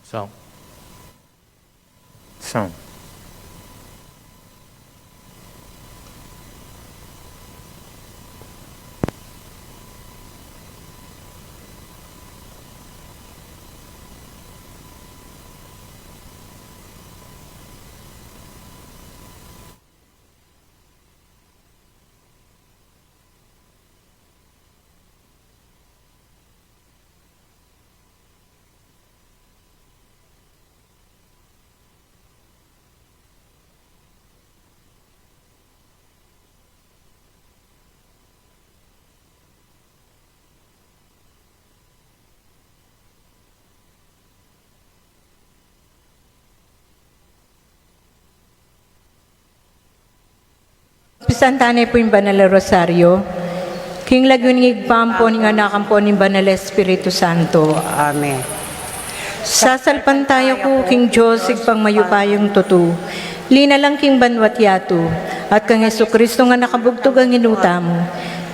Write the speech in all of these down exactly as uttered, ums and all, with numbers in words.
Song. Song. Pisantayan pu ing banal a rosaryo, king lagyu ning Ibpa, ampo ning Anak, ampo ning Banal a Espiritu Santo. Amen. Sasalpantaya ku king Dios, Ibpang mayupayang tutu, linalang king banua't yatu, at kang Jesucristo a anak a bugtung Ginu tamu.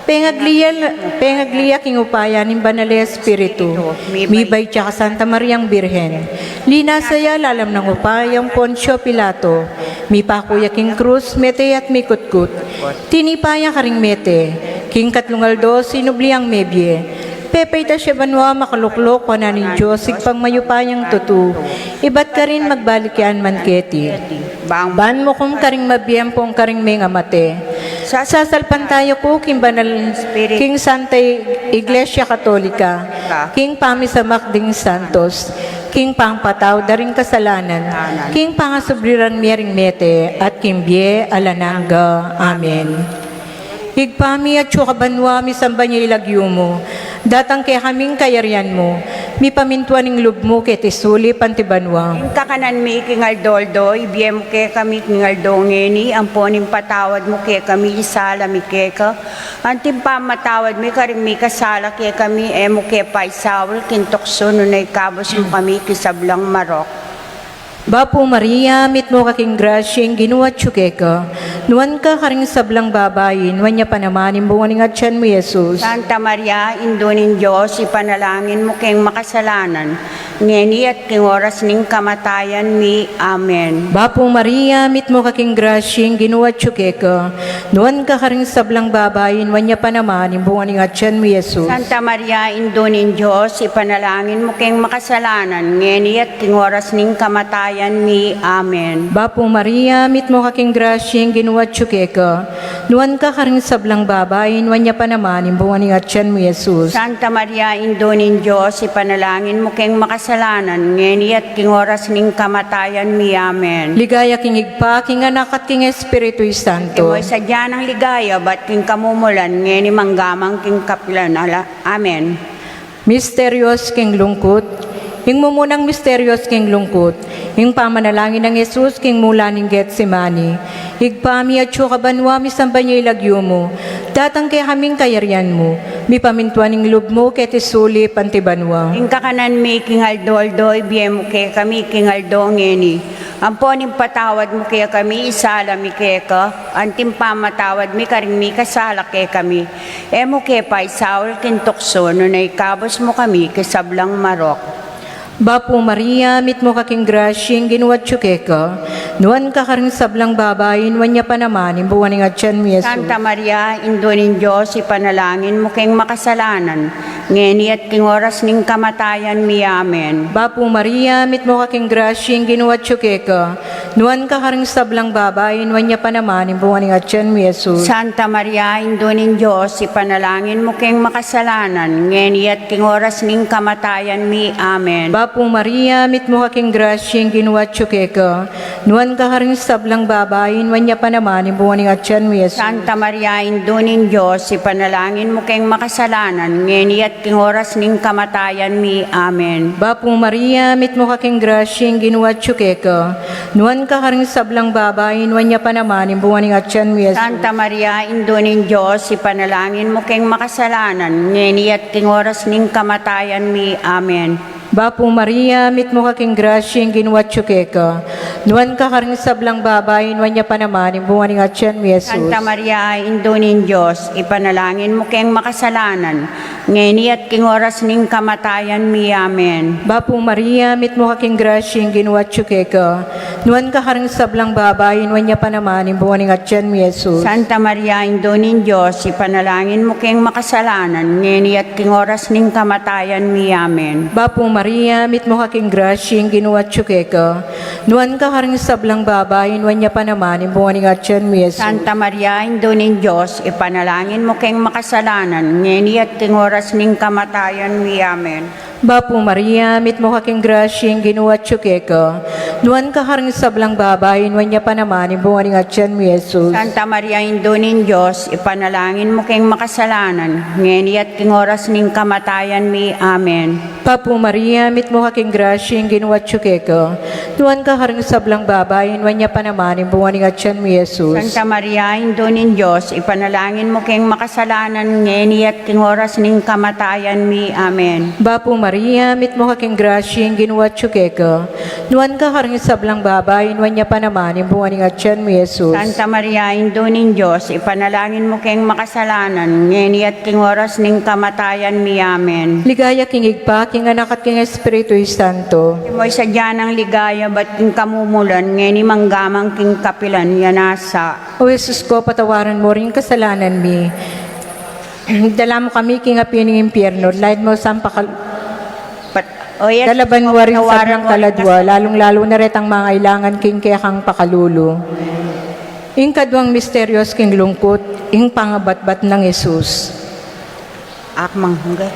Pengagli ya, pengagli ya king upaya ning Banal a Espiritu, mibait ya kang Santa Mariang Birhen. Linasa ya lalam nang upaya nang Poncio Pilato, mipaku ya king krus, mete ya at mikutkut. Tinipa ya karing mete, king katlung aldo sinubli yang mebie. Pepaitas ya banua, makaluklok wanan ning Dios Ibpang mayupayang tutu, ibat karin magbalik ya naman keti. Ban mukum karing mabie ampong karing mengamate. Sasalpantaya ku king banal, king Santa Iglesia Katolika, king pamisamak ding santos, king pangapatawad da ring kasalanan, king pangasubli rang mie ring mete, at king bie alang angga. Amen. Ibpa mi, atsu ka banua, misamban ya ing lagyu mu, datang kekami ing kayarian mu, mipamintuan ing lub mu keti sulip anti banua. Ing kakanan mi king aldo-aldo, ibie mu kekami king aldo ngeni, ampon ipatawad mu kekami ing sala mi keka, anti ing pamamatawad mi karing mikasala kekami, e mu ke paisaul king tuksu, nune ikabus mu kami king sablang marok. Bapu Maria, mitmu ka king grasya, ing Ginu atyu keka. Nuan ka karing sablang babai, nuan ya pa naman ing bunga ning atyan mu, Jesus. Santa Maria, Indu ning Dios, ipanalangin mu keng makasalanan, ngeni at king oras ning kamatayan mi. Amen. Bapu Maria, mitmu ka king grasya, ing Ginu atyu keka. Nuan ka karing sablang babai, nuan ya pa naman ing bunga ning atyan mu, Jesus. Santa Maria, Indu ning Dios, ipanalangin mu keng makasalanan, ngeni at king oras ning kamatayan mi. Amen. Bapu Maria, mitmu ka king grasya, ing Ginu atyu keka. Nuan ka karing sablang babai, nuan ya pa naman ing bunga ning atyan mu, Jesus. Santa Maria, Indu ning Dios, ipanalangin mu keng makasalanan, ngeni at king oras ning kamatayan mi. Amen. Ligaya king Ibpa, king Anak, at king Espiritu Santo. Imo ing sadya nang ligaya, ibat king kamumulan, ngeni manggaman king kapilan ala. Amen. Misterios king lungkut. Ing mumunang misterios king lungkut, ing pamanalangin nang Jesus king mula ning Getsemani. Ibpa mi, atyu ka banua, misamban ya ing lagyu mu, datang kekami ing kayarian mu, mipamintuan ing lub mu keti sulip anti banua. Ing kakanan mi king aldo-aldo, ibie mu kekami king aldo ngeni. Ampon ipatawad mu kekami ing sala mi keka, anti ing pamamatawad mi karing mikasala kekami. E mu ke paisaul king tuksu, nune ikabus mu kami king sablang marok. Bapu Maria, mitmu ka king grasya, ing Ginu atyu keka. Nuan ka karing sablang babai, nuan ya pa naman ing bunga ning atyan mu, Jesus. Santa Maria, Indu ning Dios, ipanalangin mu keng makasalanan, ngeni at king oras ning kamatayan mi. Amen. Bapu Maria, mitmu ka king grasya, ing Ginu atyu keka. Nuan ka karing sablang babai, nuan ya pa naman ing bunga ning atyan mu, Jesus. Santa Maria, Indu ning Dios, ipanalangin mu keng makasalanan, ngeni at king oras ning kamatayan mi. Amen. Bapu Maria, mitmu ka king grasya, ing Ginu atyu keka. Nuan ka karing sablang babai, nuan ya pa naman ing bunga ning atyan mu, Jesus. Santa Maria, Indu ning Dios, ipanalangin mu keng makasalanan, ngeni at king oras ning kamatayan mi. Amen. Bapu Maria, mitmu ka king grasya, ing Ginu atyu keka. Nuan ka karing sablang babai, nuan ya pa naman ing bunga ning atyan mu, Jesus. Santa Maria, Indu ning Dios, ipanalangin mu keng makasalanan, ngeni at king oras ning kamatayan mi. Amen. Bapu Maria, mitmu ka king grasya, ing Ginu atyu keka. Nuan ka karing sablang babai, nuan ya pa naman ing bunga ning atyan mu, Jesus. Santa Maria, Indu ning Dios, ipanalangin mu keng makasalanan, ngeni at king oras ning kamatayan mi. Amen. Bapu Maria, mitmu ka king grasya, ing Ginu atyu keka. Nuan ka karing sablang babai, nuan ya pa naman ing bunga ning atyan mu, Jesus. Santa Maria, Indu ning Dios, ipanalangin mu keng makasalanan, ngeni at king oras ning kamatayan mi. Amen. Bapu Maria, mitmu ka king grasya, ing Ginu atyu keka. Nuan ka karing sablang babai, nuan ya pa naman ing bunga ning atyan mu, Jesus. Santa Maria, Indu ning Dios, ipanalangin mu keng makasalanan, ngeni at king oras ning kamatayan mi. Amen. Bapu Maria, mitmu ka king grasya, ing Ginu atyu keka. Nuan ka karing sablang babai, nuan ya pa naman ing bunga ning atyan mu, Jesus. Santa Maria, Indu ning Dios, ipanalangin mu keng makasalanan, ngeni at king oras ning kamatayan mi. Amen. Bapu Maria, mitmu ka king grasya, ing Ginu atyu keka. Nuan ka karing sablang babai, nuan ya pa naman ing bunga ning atyan mu, Jesus. Santa Maria, Indu ning Dios, ipanalangin mu keng makasalanan, ngeni at king oras ning kamatayan mi. Amen. Bapu Maria, mitmu ka king grasya, ing Ginu atyu keka. Nuan ka karing sablang babai, nuan ya pa naman ing bunga ning atyan mu, Jesus. Santa Maria, Indu ning Dios, ipanalangin mu keng makasalanan, ngeni at king oras ning kamatayan mi. Amen. Ligaya king Ibpa, king Anak, at king Espiritu Santo. Iti mu ing sadya nang ligaya, ibat king kamumulan, ngeni manggaman king kapilan, ya nasa. O Jesus ko, patawaran mu ring kasalanan mi. Dala mu kami king api ning impyernu, laid mu sang pakal-, Pat-, o yes, dalaban mu ring patawaran sablang mu ring kaladwa, kas- lalung-lalu na retang mangailangan king kekang pakalulu. Ing kaduang misteryos king lungkut, ing pangabatbat nang Jesus. Akmang, hangga.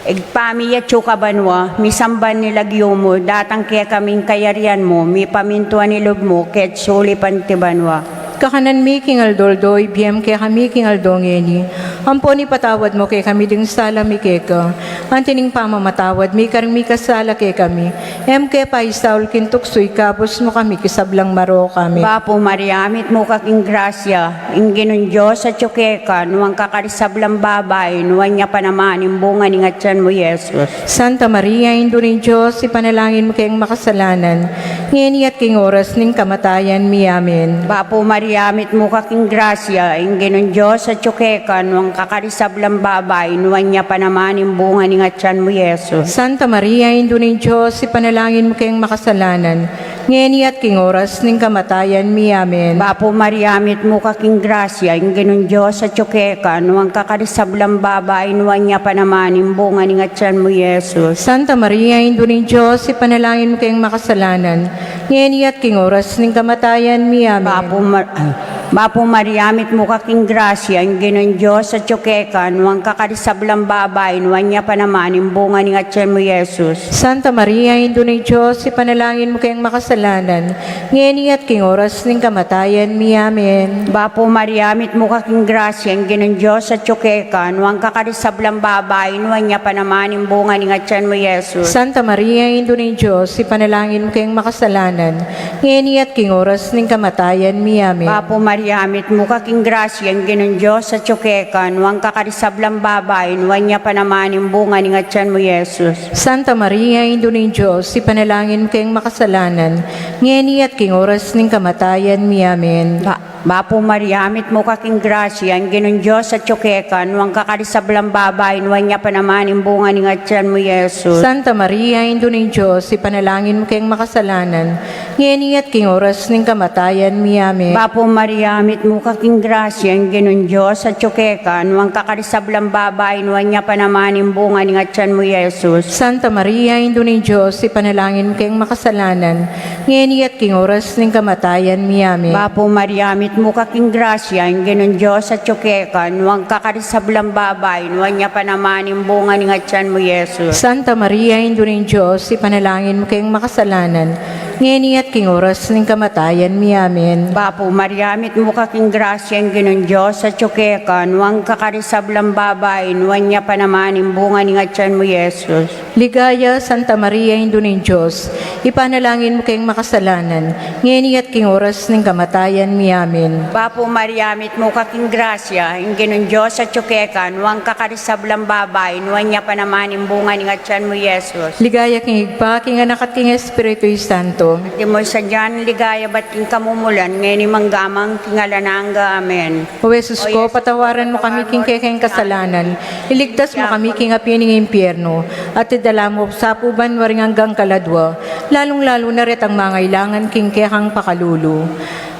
Ibpa mi, atsu ka banua, misamban ing lagyu mu, datang kekami ing kayarian mu, mipamintuan ing lub mu, keti sulip anti banua. Kakanan mi king aldo-aldo, ibie mu kekami king aldo ngeni. Ampon ipatawad mu kekami ding sala mi keka, anti ning pamamatawad mi karing mikasala kekami. E mu ke paisaul king tuksu, ikabus mu kami king sablang marok. Amen. Bapu Maria, mitmu ka king grasya, ing Ginung Dios atyu keka, nuan ka karing sablang babai, nuan ya pa naman ing bunga ning atyan mu, Jesus. Santa Maria, Indu ning Dios, ipanalangin mu keng makasalanan, ngeni at king oras ning kamatayan mi. Amen. Bapu Maria, mitmu ka king grasya, ing Ginung Dios atyu keka, nuan ka karing sablang babai, nuan ya pa naman ing bunga ning atyan mu, Jesus. Santa Maria, Indu ning Dios, ipanalangin mu keng makasalanan, ngeni at king oras ning kamatayan mi. Amen. Bapu Maria, mitmu ka king grasya, ing Ginung Dios atyu keka, nuan ka karing sablang babai, nuan ya pa naman ing bunga ning atyan mu, Jesus. Santa Maria, Indu ning Dios, ipanalangin mu keng makasalanan, ngeni at king oras ning kamatayan mi. Amen. Bapu Mar-, ay, Bapu Maria, mitmu ka king grasya, ing Ginung Dios atyu keka, nuan ka karing sablang babai, nuan ya pa naman ing bunga ning atyan mu, Jesus. Santa Maria, Indu ning Dios, ipanalangin mu keng makasalanan, ngeni at king oras ning kamatayan mi. Amen. Bapu Maria, mitmu ka king grasya, ing Ginung Dios atyu keka, nuan ka karing sablang babai, nuan ya pa naman ing bunga ning atyan mu, Jesus. Santa Maria, Indu ning Dios, ipanalangin mu keng makasalanan, ngeni at king oras ning kamatayan mi. Amen. Bapu Maria, mitmu ka king grasya, ing Ginung Dios atyu keka, nuan ka karing sablang babai, nuan ya pa naman ing bunga ning atyan mu, Jesus. Santa Maria, Indu ning Dios, ipanalangin mu keng makasalanan, ngeni at king oras ning kamatayan mi. Amen. Ba-, Bapu Maria, mitmu ka king grasya, ing Ginung Dios atyu keka, nuan ka karing sablang babai, nuan ya pa naman ing bunga ning atyan mu, Jesus. Santa Maria, Indu ning Dios, ipanalangin mu keng makasalanan, ngeni at king oras ning kamatayan mi. Amen. Bapu Maria, mitmu ka king grasya, ing Ginung Dios atyu keka, nuan ka karing sablang babai, nuan ya pa naman ing bunga ning atyan mu, Jesus. Santa Maria, Indu ning Dios, ipanalangin mu keng makasalanan, ngeni at king oras ning kamatayan mi. Amen. Bapu Maria, mitmu ka king grasya, ing Ginung Dios atyu keka, nuan ka karing sablang babai, nuan ya pa naman ing bunga ning atyan mu, Jesus. Santa Maria, Indu ning Dios, ipanalangin mu keng makasalanan, ngeni at king oras ning kamatayan mi. Amen. Bapu Maria, mitmu ka king grasya, ing Ginung Dios atyu keka, nuan ka karing sablang babai, nuan ya pa naman ing bunga ning atyan mu, Jesus. Ligaya, Santa Maria, Indu ning Dios, ipanalangin mu keng makasalanan, ngeni at king oras ning kamatayan mi. Amen. Bapu Maria, mitmu ka king grasya, ing Ginung Dios atyu keka, nuan ka karing sablang babai, nuan ya pa naman ing bunga ning atyan mu, Jesus. Ligaya king Ibpa, king Anak, at king Espiritu Santo. Antimo ing sadya nang ligaya ibat king kamumulan, ngeni mangga man king alang angga. Amen. O Jesus ko, patawaran mu kami king kekeng kasalanan, iligtas mu kami king api ning impyerno, at idala mu sa pu banua ring anggang kaladua, lalung-lalu na retang mangailangan king kekang pakalulu.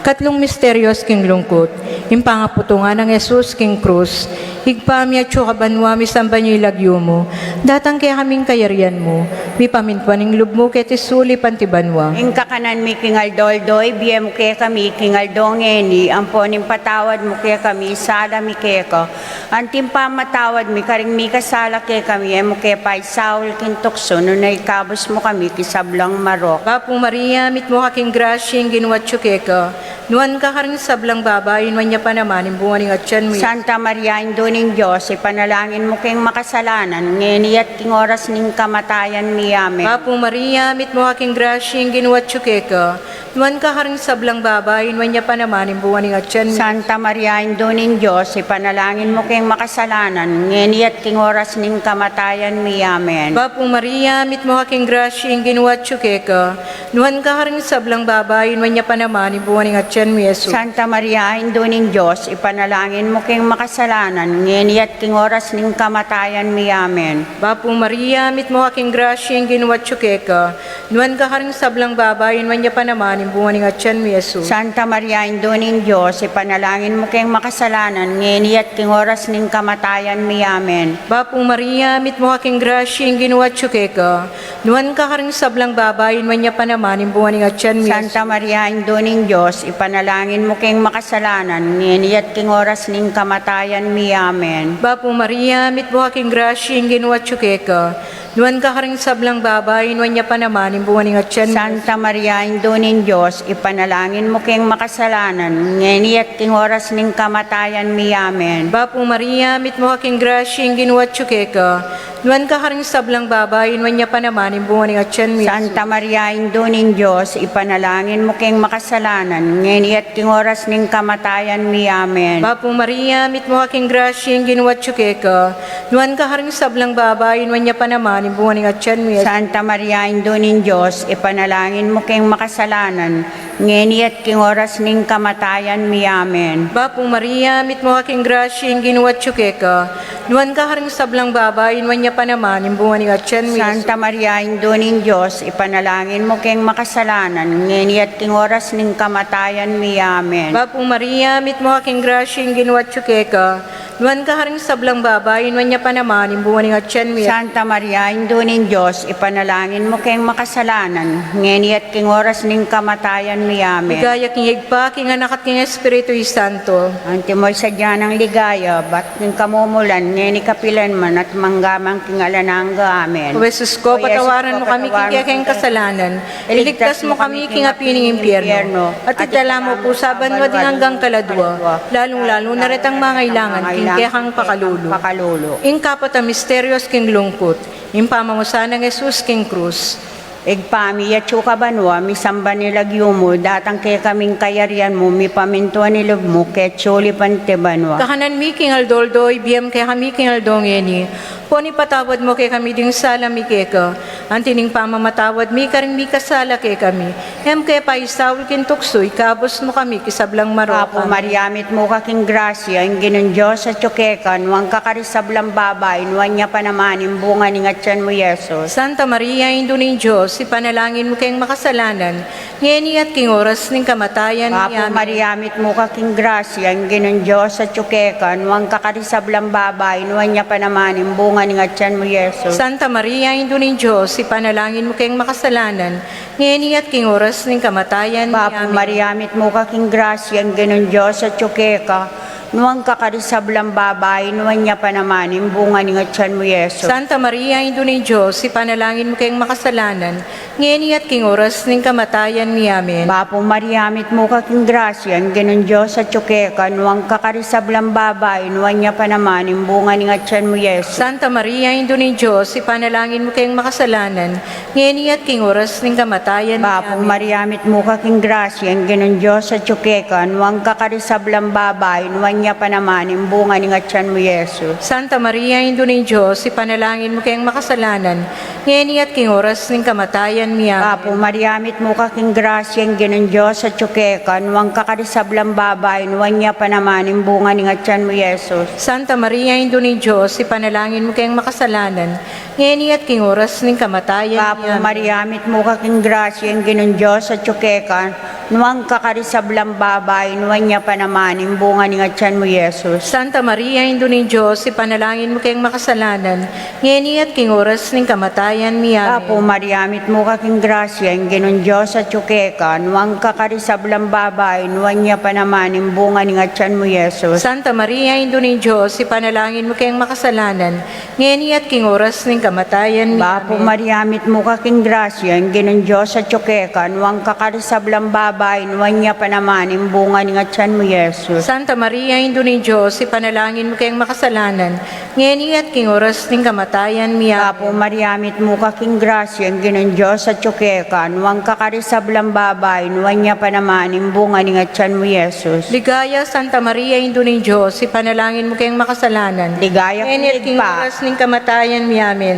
Katlung misteryos king lungkut, ing pangaputungan nang Jesus king krus. Ibpa mi atsu ka banua, misamban ya ing lagyu mu, datang kekami ing kayarian mu, mipamintuan ing lub mu keti sulip anti banua. Ing kakanan mi king aldo-aldo ibie mu kekami king aldo ngeni, ampon ipatawad mu kekami ing sala mi keka, anti ing pamamatawad mi karing mikasala kekami, e mu ke paisaul king tuksu, nune ikabus mu kami king sablang marok. Bapu Maria, mitmu ka king grasya, ing Ginu atyu keka, nuan ka karing sablang babai, nuan ya pa naman ing bunga ning atyan mu. Santa Maria, Indu ning Dios, ipanalangin mu keng makasalanan, ngeni at king oras ning kamatayan mi. Amen. Bapu Maria, mitmu ka king grasya, ing Ginu atyu keka, nuan ka karing sablang babai, nuan ya pa naman ing bunga ning atyan mu. Santa Maria, Indu ning Dios, ipanalangin mu keng makasalanan, ngeni at king oras ning kamatayan mi. Amen. Bapu Maria, mitmu ka king grasya, ing Ginu atyu keka, nuan ka karing sablang babai, nuan ya pa naman ing bunga ning atyan mu, Jesus. Santa Maria, Indu ning Dios, ipanalangin mu keng makasalanan, ngeni at king oras ning kamatayan mi. Amen. Bapu Maria, mitmu ka king grasya, ing Ginu atyu keka, nuan ka karing sablang babai, nuan ya pa naman ing bunga ning atyan mu, Jesus. Santa Maria, Indu ning Dios, ipanalangin mu keng makasalanan, ngeni at king oras ning kamatayan mi. Amen. Bapu Maria, mitmu ka king grasya, ing Ginu atyu keka, nuan ka karing sablang babai, nuan ya pa naman ing bunga ning atyan mu, Jesus. Santa Maria, Indu ning Dios, ipanalangin mu keng makasalanan, ngeni at king oras ning kamatayan mi. Amen. Bapu Maria, mitmu ka king grasya, ing Ginu atyu keka, nuan ka karing sablang babai, nuan ya pa naman ing bunga ning atyan mu. Santa Maria, Indu ning Dios, ipanalangin mu keng makasalanan, ngeni at king oras ning kamatayan mi. Amen. Bapu Maria, mitmu ka king grasya, ing Ginu atyu keka, nuan ka karing sablang babai, nuan ya pa naman ing bunga ning atyan mu, Jesus. Santa Maria, Indu ning Dios, ipanalangin mu keng makasalanan, ngeni at king oras ning kamatayan mi. Amen. Bapu Maria, mitmu ka king grasya, ing Ginu atyu keka, nuan ka karing sablang babai, nuan ya pa naman ing bunga ning atyan mu, Jesus. Santa Maria, Indu ning Dios, ipanalangin mu keng makasalanan, ngeni at king oras ning kamatayan mi. Amen. Bapu Maria, mitmu ka king grasya, ing Ginu atyu keka, nuan ka karing sablang babai, nuan ya pa naman ing bunga ning atyan mu, Jesus. Santa Maria, Indu ning Dios, ipanalangin mu keng makasalanan, ngeni at king oras ning kamatayan mi. Amen. Bapu Maria, mitmu ka king grasya, ing Ginu atyu keka, nuan ka karing sablang babai, nuan ya pa naman ing bunga ning atyan mu, Jesus. Santa Maria, Indu ning Dios, ipanalangin mu keng makasalanan, ngeni at king oras ning kamatayan mi. Amen. Ligaya king Ibpa, king Anak, at king Espiritu Santo. Antimo ing sadya nang ligaya ibat king kamumulan, ngeni kapilan man, at mangga man king alang angga. Amen. O Jesus ko, patawaran mu kami king kekeng kasalanan, iligtas mu kami king api ning impyerno, at idala mu pu sa banua ding anggang kaladua, lalung-lalu na retang mangailangan king kekang pakalulu. Ing kapat a misteryos king lungkut, ing pamamusan nang Jesus king krus. Ibpa mi, atsu ka banua, misamban ing lagyu mu, datang kekami ing kayarian mu, mipamintuan ing lub mu keti sulip anti banua. Kakanan mi king aldo-aldo ibie mu kekami king aldo ngeni, ampon ipatawad mu kekami ding sala mi keka, anti ning pamamatawad mi karing mikasala kekami. E mu ke paisaul king tuksu, ikabus mu kami king sablang marok. Bapu Maria, mitmu ka king grasya, ing Ginung Dios atyu keka, nuan ka karing sablang babai, nuan ya pa naman ing bunga ning atyan mu, Jesus. Santa Maria, Indu ning Dios, ipanalangin mu keng makasalanan, ngeni at king oras ning kamatayan mi. Amen. Bapu Maria, mitmu ka king grasya, ing Ginung Dios atyu keka, nuan ka karing sablang babai, nuan ya pa naman ing bunga ning atyan mu, Jesus. Santa Maria, Indu ning Dios, ipanalangin mu keng makasalanan, ngeni at king oras ning kamatayan mi. Amen. Bapu Maria, mitmu ka king grasya, ing Ginung Dios atyu keka, Nuan ka karing sablang babai, nuan ya pa naman ing bunga ning atian mu, Jesus. Santa Maria, Indu ning Dios, ipanalangin mu keng makasalanan, ngeni at king oras ning kamatayan mi. Amen. Bapu Maria, mitmu ka king grasya, ing Ginung Dios atyu keka, nuan ka karing sablang babai, nuan ya pa naman ing bunga ning atian mu, Jesus. Santa Maria, Indu ning Dios, ipanalangin mu keng makasalanan, ngeni at king oras ning kamatayan mi. Bapu Maria, mitmu ka king grasya, ing Ginung Dios atyu keka, nuan ka karing sablang babai, nuan ya pa naman ing bunga ning atian mu, Jesus. Santa Maria, Indu ning Dios, ipanalangin mu keng makasalanan, ngeni at king oras ning kamatayan mi. Amen. Bapu Maria, mitmu ka king grasya, ing Ginung Dios atyu keka, nuan ka karing sablang babai, nuan ya pa naman ing bunga ning atian mu, Jesus. Santa Maria, Indu ning Dios, ipanalangin mu keng makasalanan, ngeni at king oras ning kamatayan mi. Amen. Bapu Maria, mitmu ka king grasya, ing Ginung Dios atyu keka, nuan ka karing sablang babai, nuan ya pa naman ing bunga ning atian mu, Jesus. Santa Maria, Indu ning Dios, ipanalangin mu keng makasalanan, ngeni at king oras ning kamatayan mi. Amen. Bapu Maria, mitmu ka king grasya, ing Ginung Dios atyu keka, nuan ka karing sablang babai, nuan ya pa naman ing bunga ning atian mu, Jesus. Santa Maria, Indu ning Dios, ipanalangin mu keng makasalanan, ngeni at king oras ning kamatayan mi. Bapu Maria, mitmu ka king grasya, ing Ginung Dios atyu keka, nuan ka karing sablang babai, nuan ya pa naman ing bunga ning atian mu, Jesus. Santa Maria, Indu ning Dios, ipanalangin mu keng makasalanan, ngeni at king oras ning kamatayan mi. Amen. Bapu Maria, mitmu ka king grasya, ing Ginung Dios atyu keka, nuan ka karing sablang babai, nuan ya pa naman ing bunga ning atian mu, Jesus. Ligaya, Santa Maria, Indu ning Dios, ipanalangin mu keng makasalanan, ligaya ngeni at king oras ning kamatayan mi. Amen.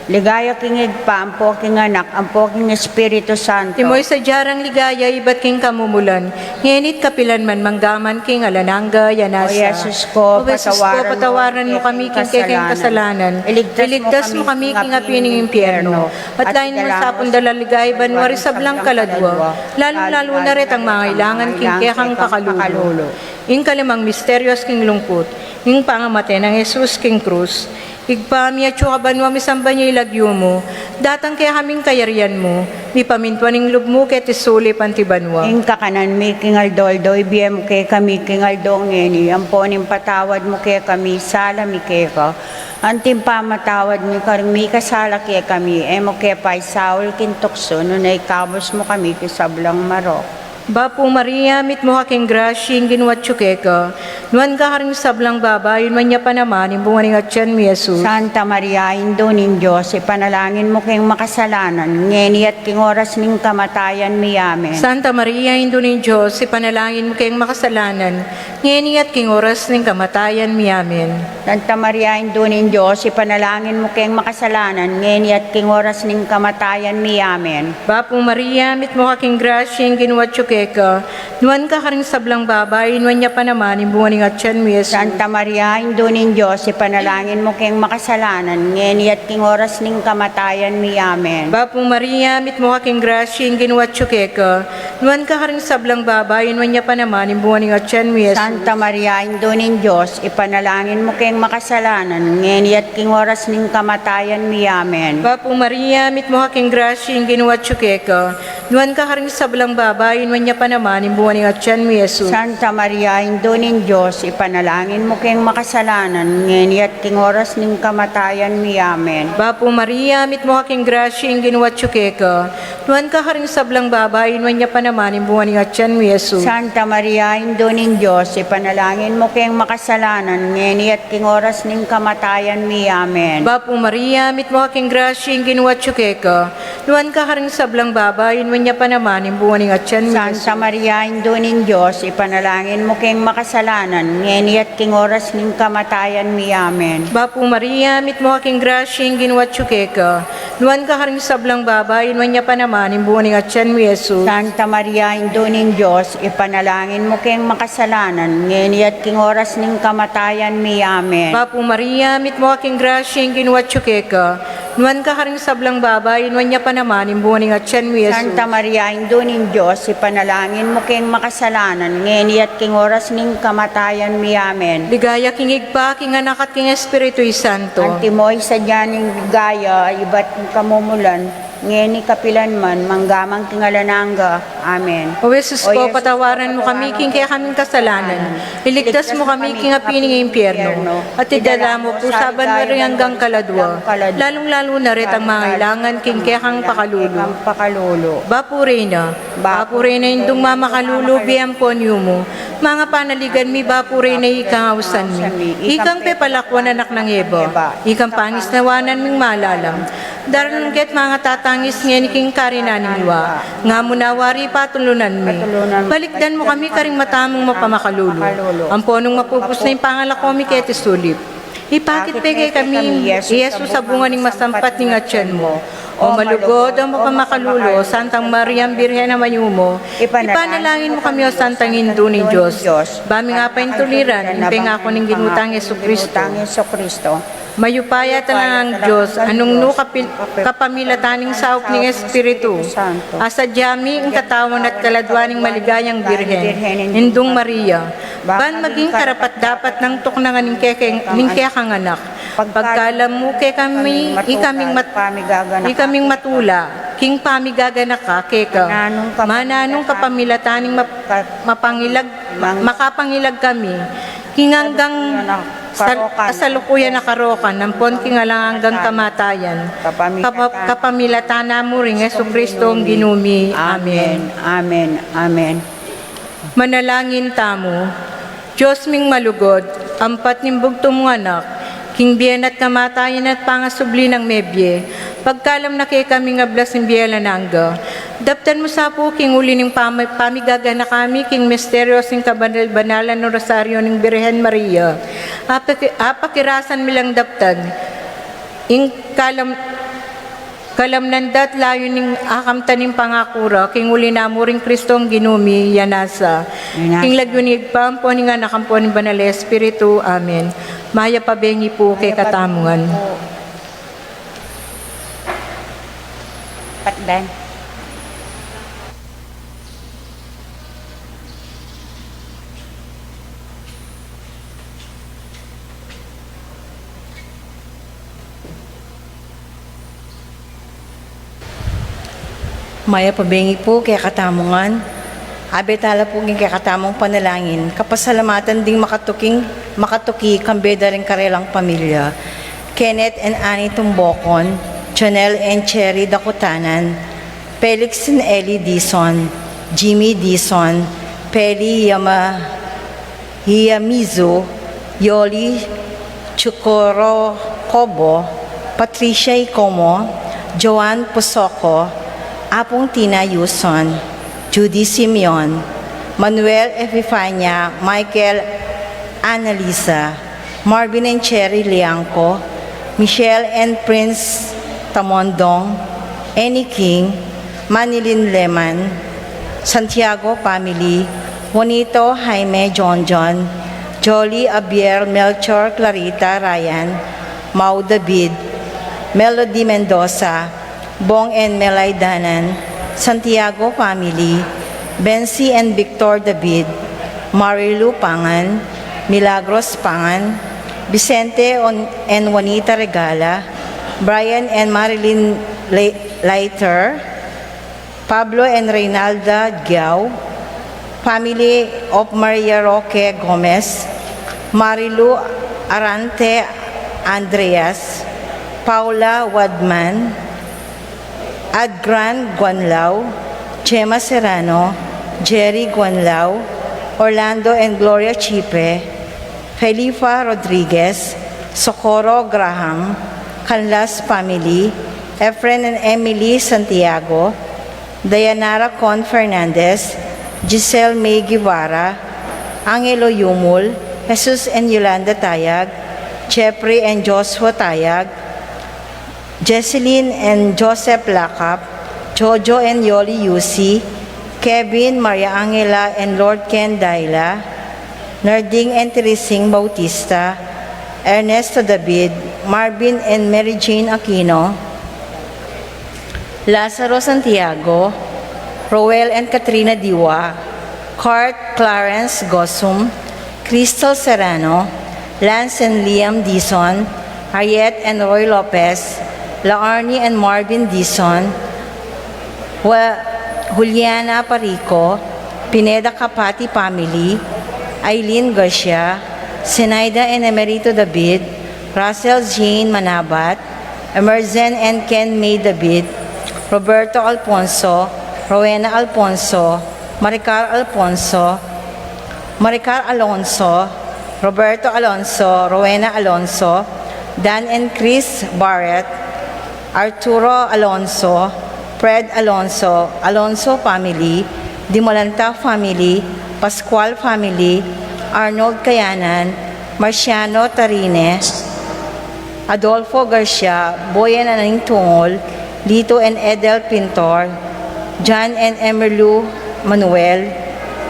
Ligaya king Ibpa, ampo king Anak, ampo king Espiritu Santo. Iti mo ing sadya rang ligaya ibat king kamumulan, ngeni at kapilan man, mangga man king alang angga. Amen. O Jesus ko, patawaran mu kami king kekeng kasalanan. Iligtas mu kami king api ning impyerno. At lain mu sa pung dalan king ligaya banua ring sablang kaladua, lalung-lalu na retang mangailangan king kekang pakalulu. Ing kalimang misteryo king lungkut, ing pangamate nang Jesus king krus. Ibpa mi, atsu ka banua, misamban ya ing lagyu mu, datang kekami ing kayarian mu, mipamintuan ing lub mu keti sulip anti banua. Ing kakanan mi king aldo-aldo ibie mu kekami king aldo ngeni, ampon ipatawad mu kekami ing sala mi keka, anti ing pamamatawad mi karing mikasala kekami, e mu ke paisaul king tuksu, nune ikabus mu kami king sablang marok. Bapu Maria, mitmu ka king grasya, ing Ginu atyu keka, nuan ka karing sablang babai, nuan ya pa naman ing bunga ning atian mu, Jesus. Santa Maria, Indu ning Dios, ipanalangin mu keng makasalanan, ngeni at king oras ning kamatayan mi. Amen. Santa Maria, Indu ning Dios, ipanalangin mu keng makasalanan, ngeni at king oras ning kamatayan mi. Amen. Santa Maria, Indu ning Dios, ipanalangin mu keng makasalanan, ngeni at king oras ning kamatayan mi. Amen. Bapu Maria, mitmu ka king grasya, ing Ginu atyu keka, nuan ka karing sablang babai, nuan ya pa naman ing bunga ning atian mu, Jesus. Santa Maria, Indu ning Dios, ipanalangin mu keng makasalanan, ngeni at king oras ning kamatayan mi. Amen. Bapu Maria, mitmu ka king grasya, ing Ginu atyu keka, nuan ka karing sablang babai, nuan ya pa naman ing bunga ning atian mu, Jesus. Santa Maria, Indu ning Dios, ipanalangin mu keng makasalanan, ngeni at king oras ning kamatayan mi. Amen. Bapu Maria, mitmu ka king grasya, ing Ginu atyu keka, nuan ka karing sablang babai, nuan ya pa naman ing bunga ning atian mu, Jesus. Santa Maria, Indu ning Dios, ipanalangin mu keng makasalanan, ngeni at king oras ning kamatayan mi. Amen. Bapu Maria, mitmu ka king grasya, ing Ginu atyu keka, nuan ka karing sablang babai, nuan ya pa naman ing bunga ning atian mu, Jesus. Santa Maria, Indu ning Dios, ipanalangin mu keng makasalanan, ngeni at king oras ning kamatayan mi. Amen. Bapu Maria, mitmu ka king grasya, ing Ginu atyu keka, nuan ka karing sablang babai, nuan ya pa naman ing bunga ning atian mu, Jesus. Santa Maria, Indu ning Dios, ipanalangin mu keng makasalanan, ngeni at king oras ning kamatayan mi. Amen. Bapu Maria, mitmu ka king grasya, ing Ginu atyu keka, nuan ka karing sablang babai, nuan ya pa naman ing bunga ning atian mu, Jesus. Santa Maria, Indu ning Dios, ipanalangin mu keng makasalanan, ngeni at king oras ning kamatayan mi. Amen. Bapu Maria, mitmu ka king grasya, ing Ginu atyu keka, nuan ka karing sablang babai, nuan ya pa naman ing bunga ning atian mu, Jesus. Santa Maria, Indu ning Dios, ipanalangin mu keng makasalanan, ngeni at king oras ning kamatayan mi. Amen. Ligaya king Ibpa, king Anak, at king Espiritu Santo. Antimo ing sadya ning ligaya ibat king kamumulan, ngeni kapilan man, mangga man king alang angga. Amen. O Jesus ko, patawaran mu kami king kekaming kasalanan, iligtas mu kami king api ning impyerno, at idala mu pu sa banwari anggang kaladua, lalung-lalu na retang mangailangan king kekang pakalulu. Bapu Reyna, Bapu Reyna, Indung mamakalulu, bie ampon yumu, manga panaligan mi, Bapu Reyna, ikang ausan mi, ikang pepalakuan anak nang Eva, ikang pangisnawanan ming malalam, darnung ket manga tatangis ngeni king karinan ning liwa, nga mu na wari patulunan mi. Balikdan mu kami karing mata mung mapamakalulu, ampo nung mapupus na ing pangalako mi keti sulip, ipakit pe kekami i Jesus a bunga ning masampat ning atian mu. O malugud, o mapamakalulu, o Santang Mariang Birhen a mayumu, ipanalangin mu kami, o Santang Indu ning Dios, ba ming apaintuliran ing pengaku ning Ginu tang Jesucristo. Mayupaya talang Dios, a nung nu kapil-, kapamilatan ning saup ning Espiritu, asadya mi ing katawan at kaladua ning maligayang Birhen, Indung Maria, ban maging karapat-dapat nang tuknangan ning keke-, ning kekang anak. Pagkalam mu kekami, ikaming mat-, ikaming matula king pamigaganaka keka, mananu nung kapamilatan ning map-, mapangilag, makapangilag kami king anggang sal-, kasalukuyan a karokan, ampon king alang anggang kamatayan. Kapa-, kapamilatan na mu ring Jesucristo a Ginu mi. Amen. Amen. Amen. Manalangin tamu. Dios ming malugud, ampat ning bugtung mung Anak, king bie na at kamatayan at pangasubli nang mebie, pagkalam na kekami ing ablas ning bie alang angga, daptan mu sa pu king uli ning pami-, pamigaganaka mi king misteryo ning kabanal-banalan a Rosario ning Birhen Maria, apaki-, apakirasan mi lang daptan ing kalam-, kalamnan da at layun ning akamtan ning pangaku ra, king uli na mu ring Cristong Ginu mi. Ya nasa, king lagyu ning Ibpa, ampo ning Anak, ampo ning Banal a Espiritu. Amen. Mayap a bengi pu kekatamu ngan. Patdan. Mayap a bengi pu kekatamu ngan. Abe tala pu king kekatamung panalangin, kapasalamatan ding makatuking, makatuki, kambe da ring karelang pamilya. Kenneth and Annie Tumbocon, Jonel and Cherry Dakutanan, Felix and Ellie Dizon, Jimmy Dizon, Peli Yama-, Iyamizu, Yoli Chukuro Kobo, Patricia Icomo, Joan Pusoko, Apung Tina Yuson, Judy Simeon, Manuel Epifania, Michael Annalisa, Marvin and Cherry Liangco, Michelle and Prince Tamondong, Annie King, Manilyn Leman, Santiago family, Juanito, Jaime, John John, Jolly, Abiel, Melchor, Clarita, Ryan, Mau David, Melody Mendoza, Bong and Melay Danan, Santiago family, Bensi and Victor David, Marilu Pangan, Milagros Pangan, Vicente on-, and Juanita Regala, Brian and Marilyn Le-, Leiter, Pablo and Reynalda Giao, family of Maria Roque Gomez, Marilu Arante Andreas, Paula Wadman, Adgran Guanlao, Gemma Serrano, Jerry Guanlao, Orlando and Gloria Chipe, Felifa Rodriguez, Socorro Graham, Canlas family, Efren and Emily Santiago, Dayanara Con Fernandez, Giselle May Guevara, Angelo Yumul, Jesus and Yolanda Tayag, Jeffrey and Joshua Tayag, Jesselyn and Joseph Lakap, Jojo and Yoli Yusi, Kevin, Maria Angela, and Lord Ken Daila, Nerding and Teresing Bautista, Ernesto David, Marvin and Mary Jane Aquino, Lazaro Santiago, Roel and Katrina Diwa, Cart Clarence Gosum, Crystal Serrano, Lance and Liam Dizon, Harriet and Roy Lopez, Laarni and Marvin Dizon, Wa Juliana Parico, Pineda Capati family, Aileen Garcia, Zenaida and Emerito David, Russell Jean Manabat, Emerson and Ken May David, Roberto Alfonso, Rowena Alfonso, Maricar Alfonso, Maricar Alonso, Roberto Alonso, Rowena Alonso, Dan and Chris Barrett, Arturo Alonso, Fred Alonso, Alonso family, Dimalanta family, Pascual family, Arnold Kayanan, Marciano Tarine, Adolfo Garcia, Boy and Aning Tungol, Lito and Edel Pintor, John and Emerlu Manuel,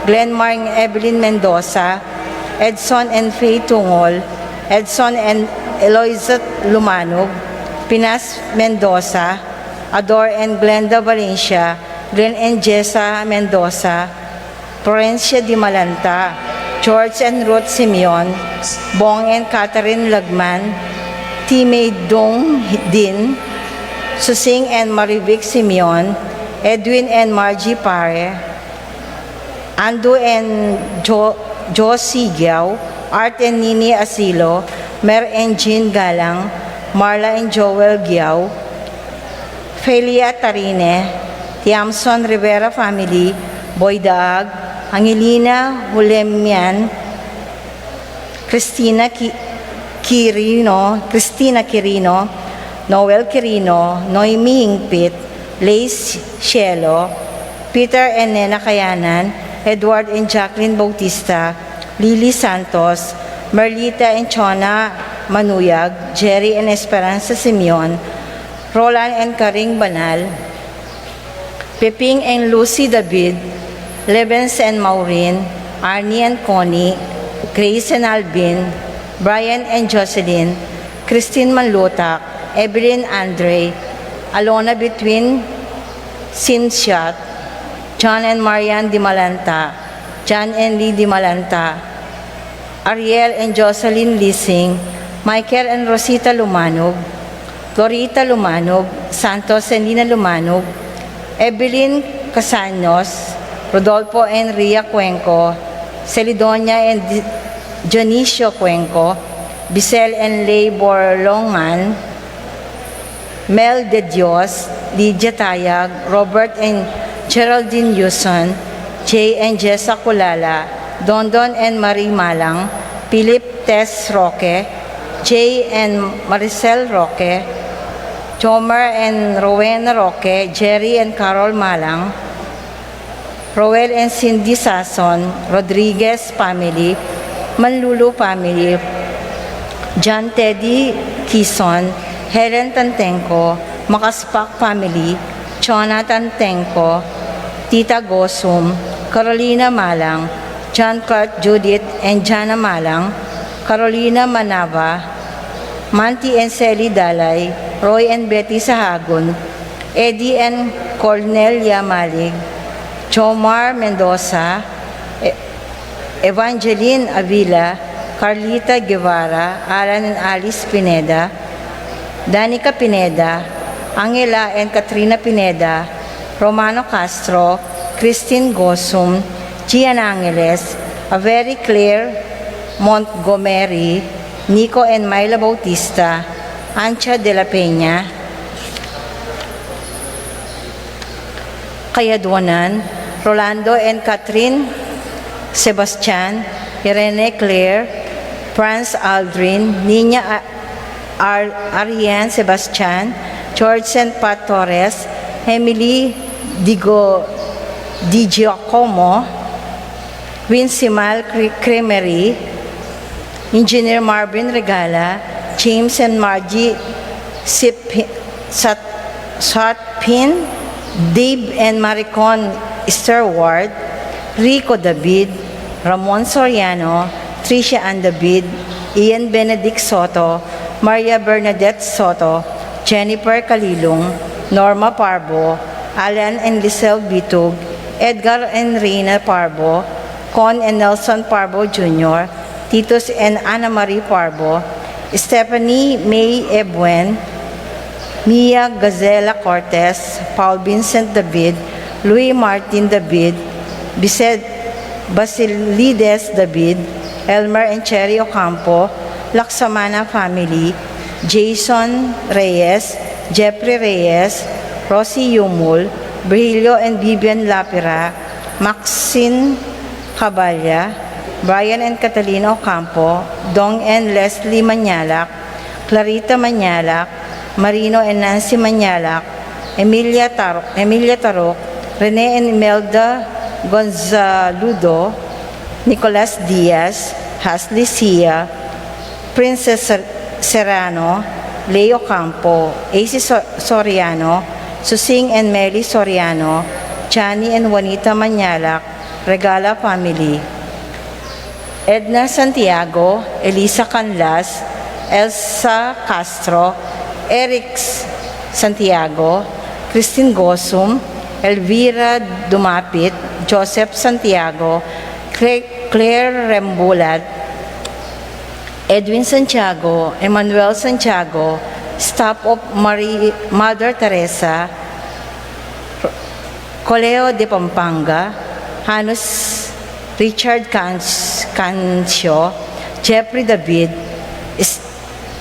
Glenmar and Evelyn Mendoza, Edson and Faye Tungol, Edson and Eloisa Lumanog, Pinas Mendoza, Ador and Glenda Valencia, Glenn and Jessa Mendoza, Florencia Dimalanta, George and Ruth Simeon, Bong and Catherine Lagman, Timay Dung Din, Susing and Marivic Simeon, Edwin and Margie Pare, Andu and Jo-, Josie Giao, Art and Nini Asilo, Mer and Jean Galang, Marla and Joel Giao, Felia Tarine, Tiamson Rivera family, Boy Daag, Angelina Hulemian, Christina Ki-, Quirino, Christina Quirino, Noel Quirino, Noemi Hingpit, Lace Cielo, Peter and Nena Kayanan, Edward and Jacqueline Bautista, Lily Santos, Merlita and Chona Manuyag, Jerry and Esperanza Simeon, Roland and Karing Banal, Peping and Lucy David, Levens and Maureen, Arnie and Connie, Grace and Albin, Brian and Jocelyn, Christine Manlutak, Evelyn Andre, Alona Between Sinsiat, John and Marian Dimalanta, John and Lee Dimalanta, Ariel and Jocelyn Lising, Michael and Rosita Lumanog, Florita Lumanog, Santos and Lina Lumanog, Evelyn Casanos, Rodolfo and Ria Cuenco, Celidonia and Di-, Dionisio Cuenco, Bisel and Ley Borlongan, Mel de Dios, Lydia Tayag, Robert and Geraldine Yuson, Jay and Jessa Culala, Dondon and Marie Malang, Philip Tess Roque, Jay and Maricel Roque, Jomer and Rowena Roque, Jerry and Carol Malang, Roel and Cindy Sason, Rodriguez family, Manlulu family, John Teddy Kison, Helen Tantengco, Makaspak family, Jonathan Tengco, Tita Gosum, Carolina Malang, John Clark Judith and Jana Malang, Carolina Manava, Manti and Sally Dalay, Roy and Betty Sahagun, Eddie and Cornelia Malig, Jomar Mendoza, E-, Evangeline Avila, Carlita Guevara, Alan and Alice Pineda, Danica Pineda, Angela and Katrina Pineda, Romano Castro, Christine Gosum, Gian Angeles, Avery Claire Montgomery, Nico and Myla Bautista, Ancha de la Peña, Kayaduanan, Rolando and Catherine Sebastian, Irene Claire, Franz Aldrin, Nina A-, Ar-, Arian Sebastian, George and Pat Torres, Emily Digo-, Di Giacomo, Vincimal Cre-, Cremery, Engineer Marvin Regala, James and Margie Sip-, Sat-, Satpin, Dave and Maricon Stewart, Rico David, Ramon Soriano, Tricia Ann David, Ian Benedict Soto, Maria Bernadette Soto, Jennifer Kalilung, Norma Parbo, Alan and Lisel Bitug, Edgar and Rina Parbo, Con and Nelson Parbo Junior, Titus and Ana Marie Parbo, Stephanie May Ebuen, Mia Gazela Cortez, Paul Vincent David, Louis Martin David, Bised-, Basilides David, Elmer and Cherry Ocampo, Laksamana family, Jason Reyes, Jeffrey Reyes, Rosie Yumul, Virgilio and Vivian Lapira, Maxine Caballa, Brian and Catalina Ocampo, Dong and Leslie Mañalak, Clarita Mañalak, Marino and Nancy Mañalak, Emilia Tar-, Emilia Taruk, Rene and Imelda Gonzaludo, Nicolas Diaz, Hasley Sia, Princess Ser-, Serrano, Leo Campo, A C So-, Soriano, Susing and Meli Soriano, Johnny and Juanita Mañalak, Regala family. Edna Santiago, Elisa Canlas, Elsa Castro, Eric Santiago, Christine Gosum, Elvira Dumapit, Joseph Santiago, Cla-, Claire Rembulat, Edwin Santiago, Emmanuel Santiago, staff of Mari-, Mother Teresa, Colegio de Pampanga, Hanus Richard Can-, Cancio, Jeffrey David, Es-,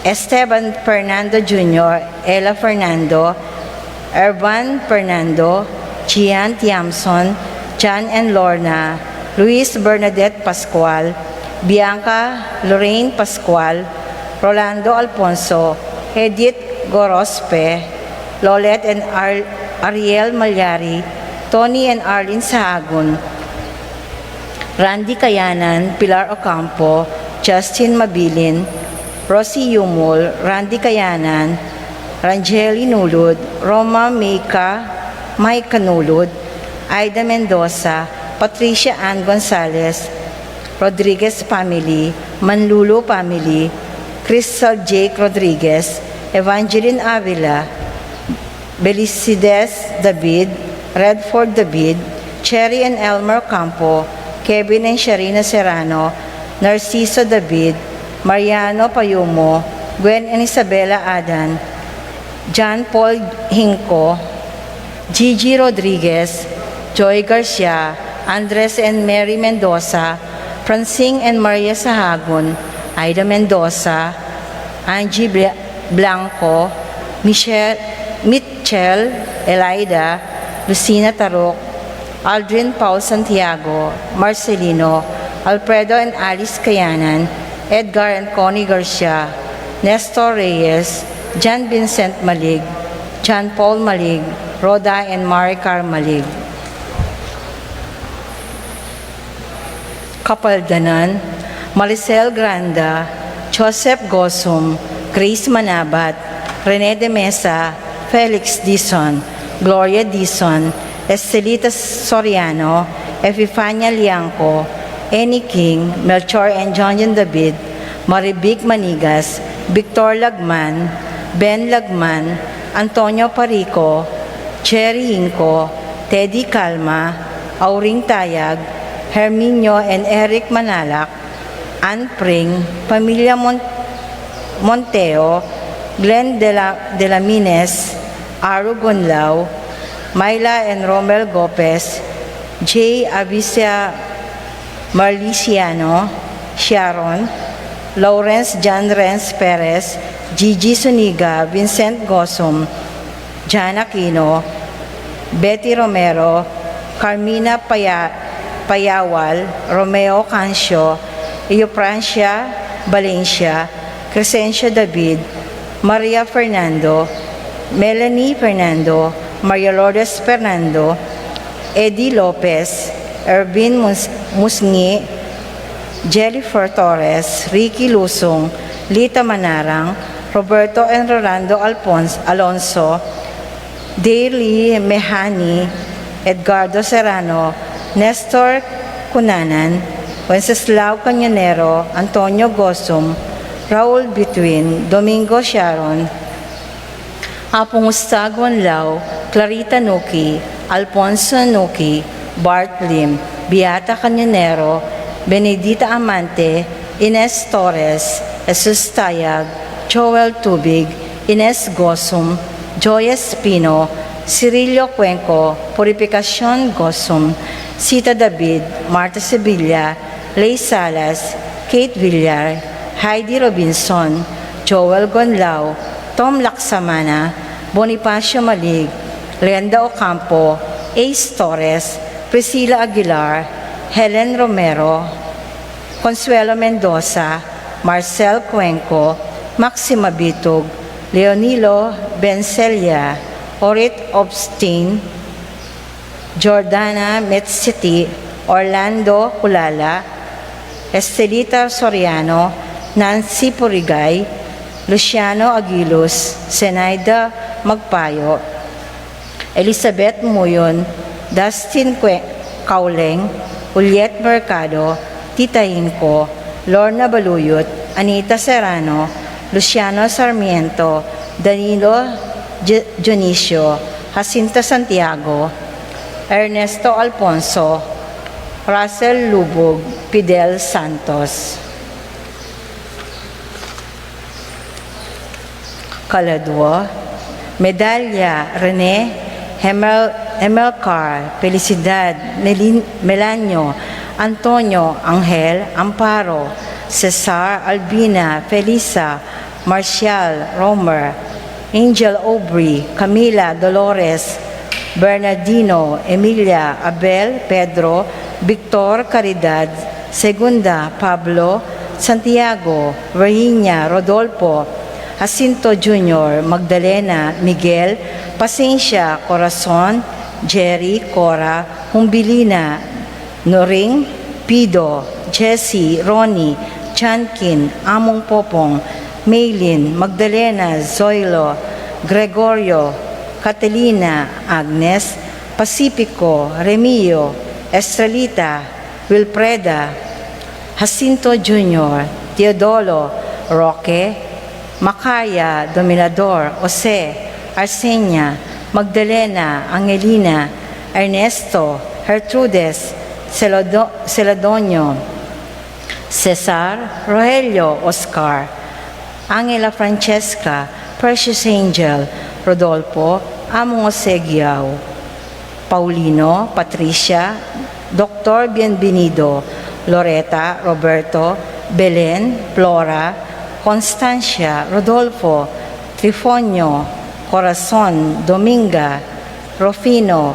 Esteban Fernando Junior, Ella Fernando, Ervan Fernando, Gian Tiamson, Jan and Lorna, Luis Bernadette Pascual, Bianca Lorraine Pascual, Rolando Alfonso, Edith Gorospe, Lolet and Ar-, Ariel Malyari, Tony and Arlene Sahagun, Randy Kayanan, Pilar Ocampo, Justin Mabilin, Rosie Yumul, Randy Kayanan, Rangeli Nulud, Roma Mika, Micah Nulud, Aida Mendoza, Patricia Ann Gonzalez, Rodriguez family, Manlulu family, Crystal Jake Rodriguez, Evangeline Avila, Belicides David, Redford David, Cherry and Elmer Campo, Kevin and Sharina Serrano, Narciso David, Mariano Payumo, Gwen and Isabella Adan, John Paul Hinco, Gigi Rodriguez, Joy Garcia, Andres and Mary Mendoza, Francine and Maria Sahagun, Aida Mendoza, Angie Bla-, Blanco, Michelle, Mitchell, Elida, Lucina Taruk, Aldrin Paul Santiago, Marcelino, Alfredo and Alice Kayanan, Edgar and Connie Garcia, Nestor Reyes, John Vincent Malig, John Paul Malig, Rhoda and Maricar Malig. Kapaldanan, Maricel Granda, Joseph Gosum, Grace Manabat, Rene de Mesa, Felix Dizon, Gloria Dizon, Estelita Soriano, Epifania Liangco, Annie King, Melchor and John John David, Marivic Manigas, Victor Lagman, Ben Lagman, Antonio Parico, Cherry Inco, Teddy Calma, Auring Tayag, Herminio and Eric Manalak, Ann Pring, Pamilya Mon-, Monteo, Glenn de la, de la Mines, Aru Gunlao, Myla and Romel Gopez, J. Avisia Marliciano, Sharon, Lawrence John Renz Perez, Gigi Zuniga, Vincent Gosum, Jan Aquino, Betty Romero, Carmina Paya-, Payawal, Romeo Cancio, Eufrancia Valencia, Crescencio David, Maria Fernando, Melanie Fernando, Maria Lourdes Fernando, Eddie Lopez, Ervin Mus-, Musngi, Jennifer Torres, Ricky Lusung, Lita Manarang, Roberto and Rolando Alpons-, Alonso, Daily Mehani, Edgardo Serrano, Nestor Cunanan, Wenceslao Cañonero, Antonio Gosum, Raul Bituin, Domingo Sharon, Apung Ustago Anlao, Clarita Nuki, Alfonso Nuki, Bart Lim, Beata Cañonero, Benedita Amante, Ines Torres, Jesus Tayag, Joel Tubig, Ines Gosum, Joy Espino, Cirilio Cuenco, Purificacion Gosum, Sita David, Martha Sevilla, Lay Salas, Kate Villar, Heidi Robinson, Joel Gonlao, Tom Laksamana, Bonifacio Malig, Glenda Ocampo, Ace Torres, Priscilla Aguilar, Helen Romero, Consuelo Mendoza, Marcel Cuenco, Maxima Bitug, Leonilo Bencelia, Orit Obstin, Jordana Metsiti, Orlando Culala, Estelita Soriano, Nancy Purigay, Luciano Aguilus, Zenaida Magpayo, Elizabeth Muyon, Dustin Cue-, Cauleng, Juliet Mercado, Tita Inco, Lorna Baluyot, Anita Serrano, Luciano Sarmiento, Danilo Ge-, Dionisio, Jacinta Santiago, Ernesto Alfonso, Russell Lubog, Fidel Santos. Kaladua, medalya Rene Hemel-, Hemelcar, Felicidad Melin-, Melanio, Antonio, Angel, Amparo, Cesar, Albina, Felisa, Marcial, Romer, Angel Aubrey, Camila, Dolores, Bernardino, Emilia, Abel, Pedro, Victor, Caridad, Segunda, Pablo, Santiago, Virginia, Rodolfo, Jacinto Junior, Magdalena, Miguel, Pasencia, Corazon, Jerry, Cora, Humbilina, Noring, Pido, Jesse, Ronnie, Chankin, Among Popong, Maylin, Magdalena, Zoilo, Gregorio, Catalina, Agnes, Pacifico, Remio, Estrelita, Wilfreda, Jacinto Junior, Teodoro, Roque, Macaya, Dominador, Jose, Arsenia, Magdalena, Angelina, Ernesto, Gertrudes, Celodo-, Celadonio, Cesar, Rogelio, Oscar, Angela, Francesca, Precious Angel, Rodolfo, Among Jose Guiao, Paulino, Patricia, Doctor Bienvenido, Loreta, Roberto, Belen, Flora, Constancia, Rodolfo, Trifonio, Corazon, Dominga, Rufino,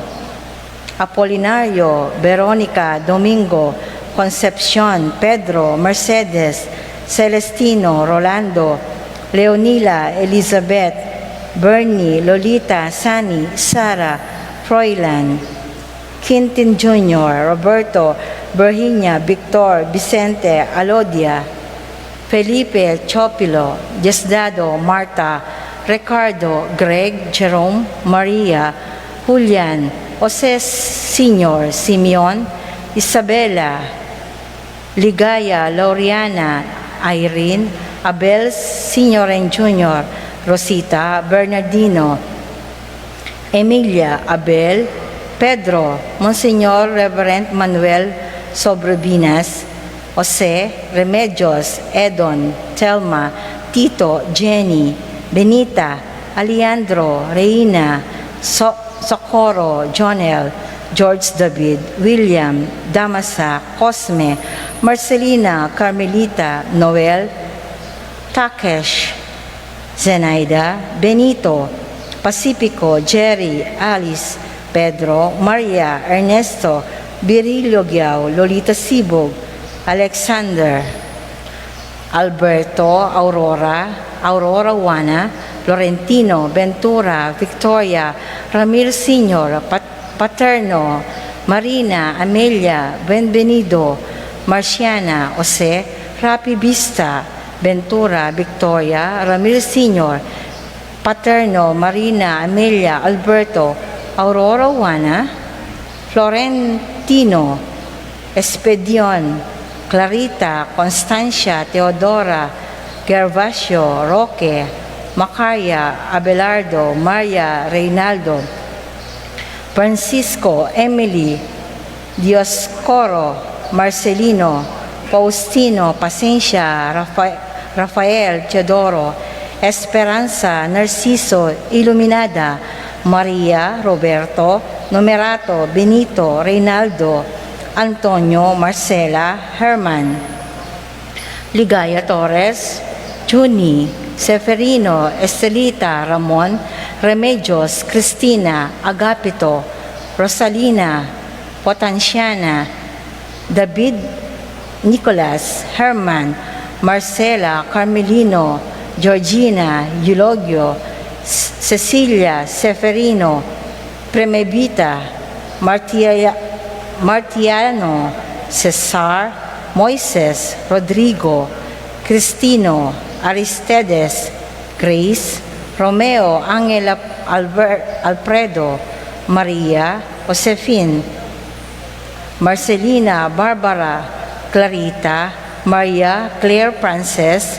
Apolinario, Veronica, Domingo, Concepcion, Pedro, Mercedes, Celestino, Rolando, Leonila, Elizabeth, Bernie, Lolita, Sunny, Sara, Froilan, Quintin Junior, Roberto, Virginia, Victor, Vicente, Alodia, Felipe, Chopilo, Diosdado, Marta, Ricardo, Greg, Jerome, Maria, Julian, Jose Senior, Simeon, Isabela, Ligaya, Lauriana, Irene, Abel Senior and Junior, Rosita, Bernardino, Emilia, Abel, Pedro, Monsignor Reverend Manuel Sobrevinas, Jose, Remedios, Edon, Telma, Tito, Jenny, Benita, Alejandro, Reina, So-, Socorro, Jonel, George David, William, Damasa, Cosme, Marcelina, Carmelita, Noel, Takesh, Zenaida, Benito, Pacifico, Jerry, Alice, Pedro, Maria, Ernesto, Virilio Giao, Lolita Sibog, Alexander, Alberto, Aurora, Aurora Juana, Florentino, Ventura, Victoria, Ramil Senior, Pat-, Paterno, Marina, Amelia, Benvenido, Marciana, Jose, Rapi Vista, Ventura, Victoria, Ramil Senior, Paterno, Marina, Amelia, Alberto, Aurora Juana, Florentino, Espedion, Clarita, Constancia, Teodora, Gervasio, Roque, Macaria, Abelardo, Maria, Reynaldo, Francisco, Emily, Dioscoro, Marcelino, Faustino, Pasencia, Rafa-, Rafael, Teodoro, Esperanza, Narciso, Iluminada, Maria, Roberto, Numerato, Benito, Reynaldo, Antonio, Marcela, Herman, Ligaya, Torres, Junie, Seferino, Estelita, Ramon, Remedios, Cristina, Agapito, Rosalina, Potenciana, David, Nicolas, Herman, Marcela, Carmelino, Georgina, Eulogio, S-, Cecilia, Seferino, Premevita, Martia-, Martiano, Cesar, Moises, Rodrigo, Cristino, Aristides, Grace, Romeo, Angela, Albert, Alfredo, Maria, Josefin, Marcelina, Barbara, Clarita, Maria, Claire, Frances,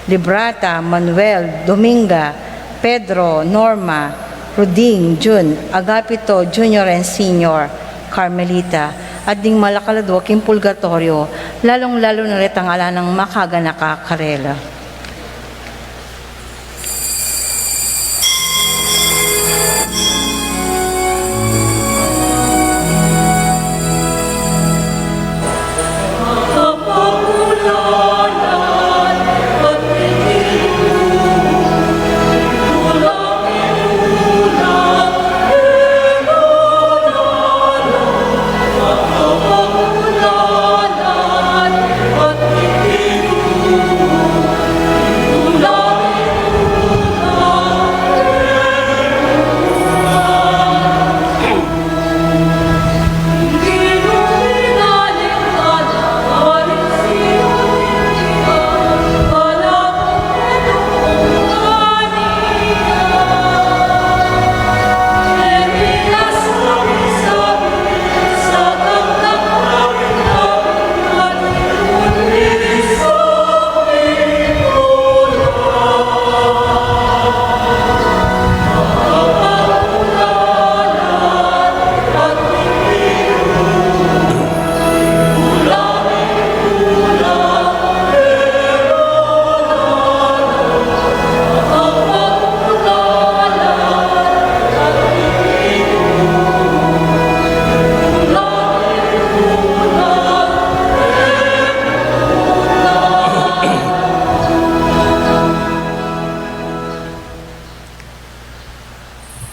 Librata, Manuel, Dominga, Pedro, Norma, Ruding, Jun, Agapito, Junior and Senior, Carmelita, at ding malakaladwa king purgatoryo, lalung-lalu na retang ala nang makaganaka karela.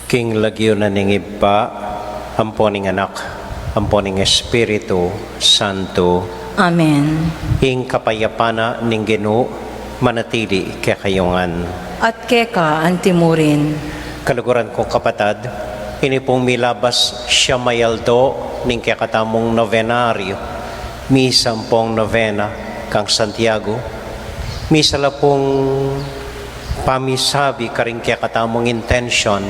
King lagyu na ning Ibpa, ampo ning Anak, ampo ning Espiritu Santo. Amen. Ing kapayapan na ning Ginu manatili kekayu ngan. At keka antimurin. Kaluguran kung kapatad, ini pung milabas siyam a aldo ning kekatamung nobenaryu, misa ampong nobena kang Santiago, misa la pung pamisabi karing kekatamung intensyon,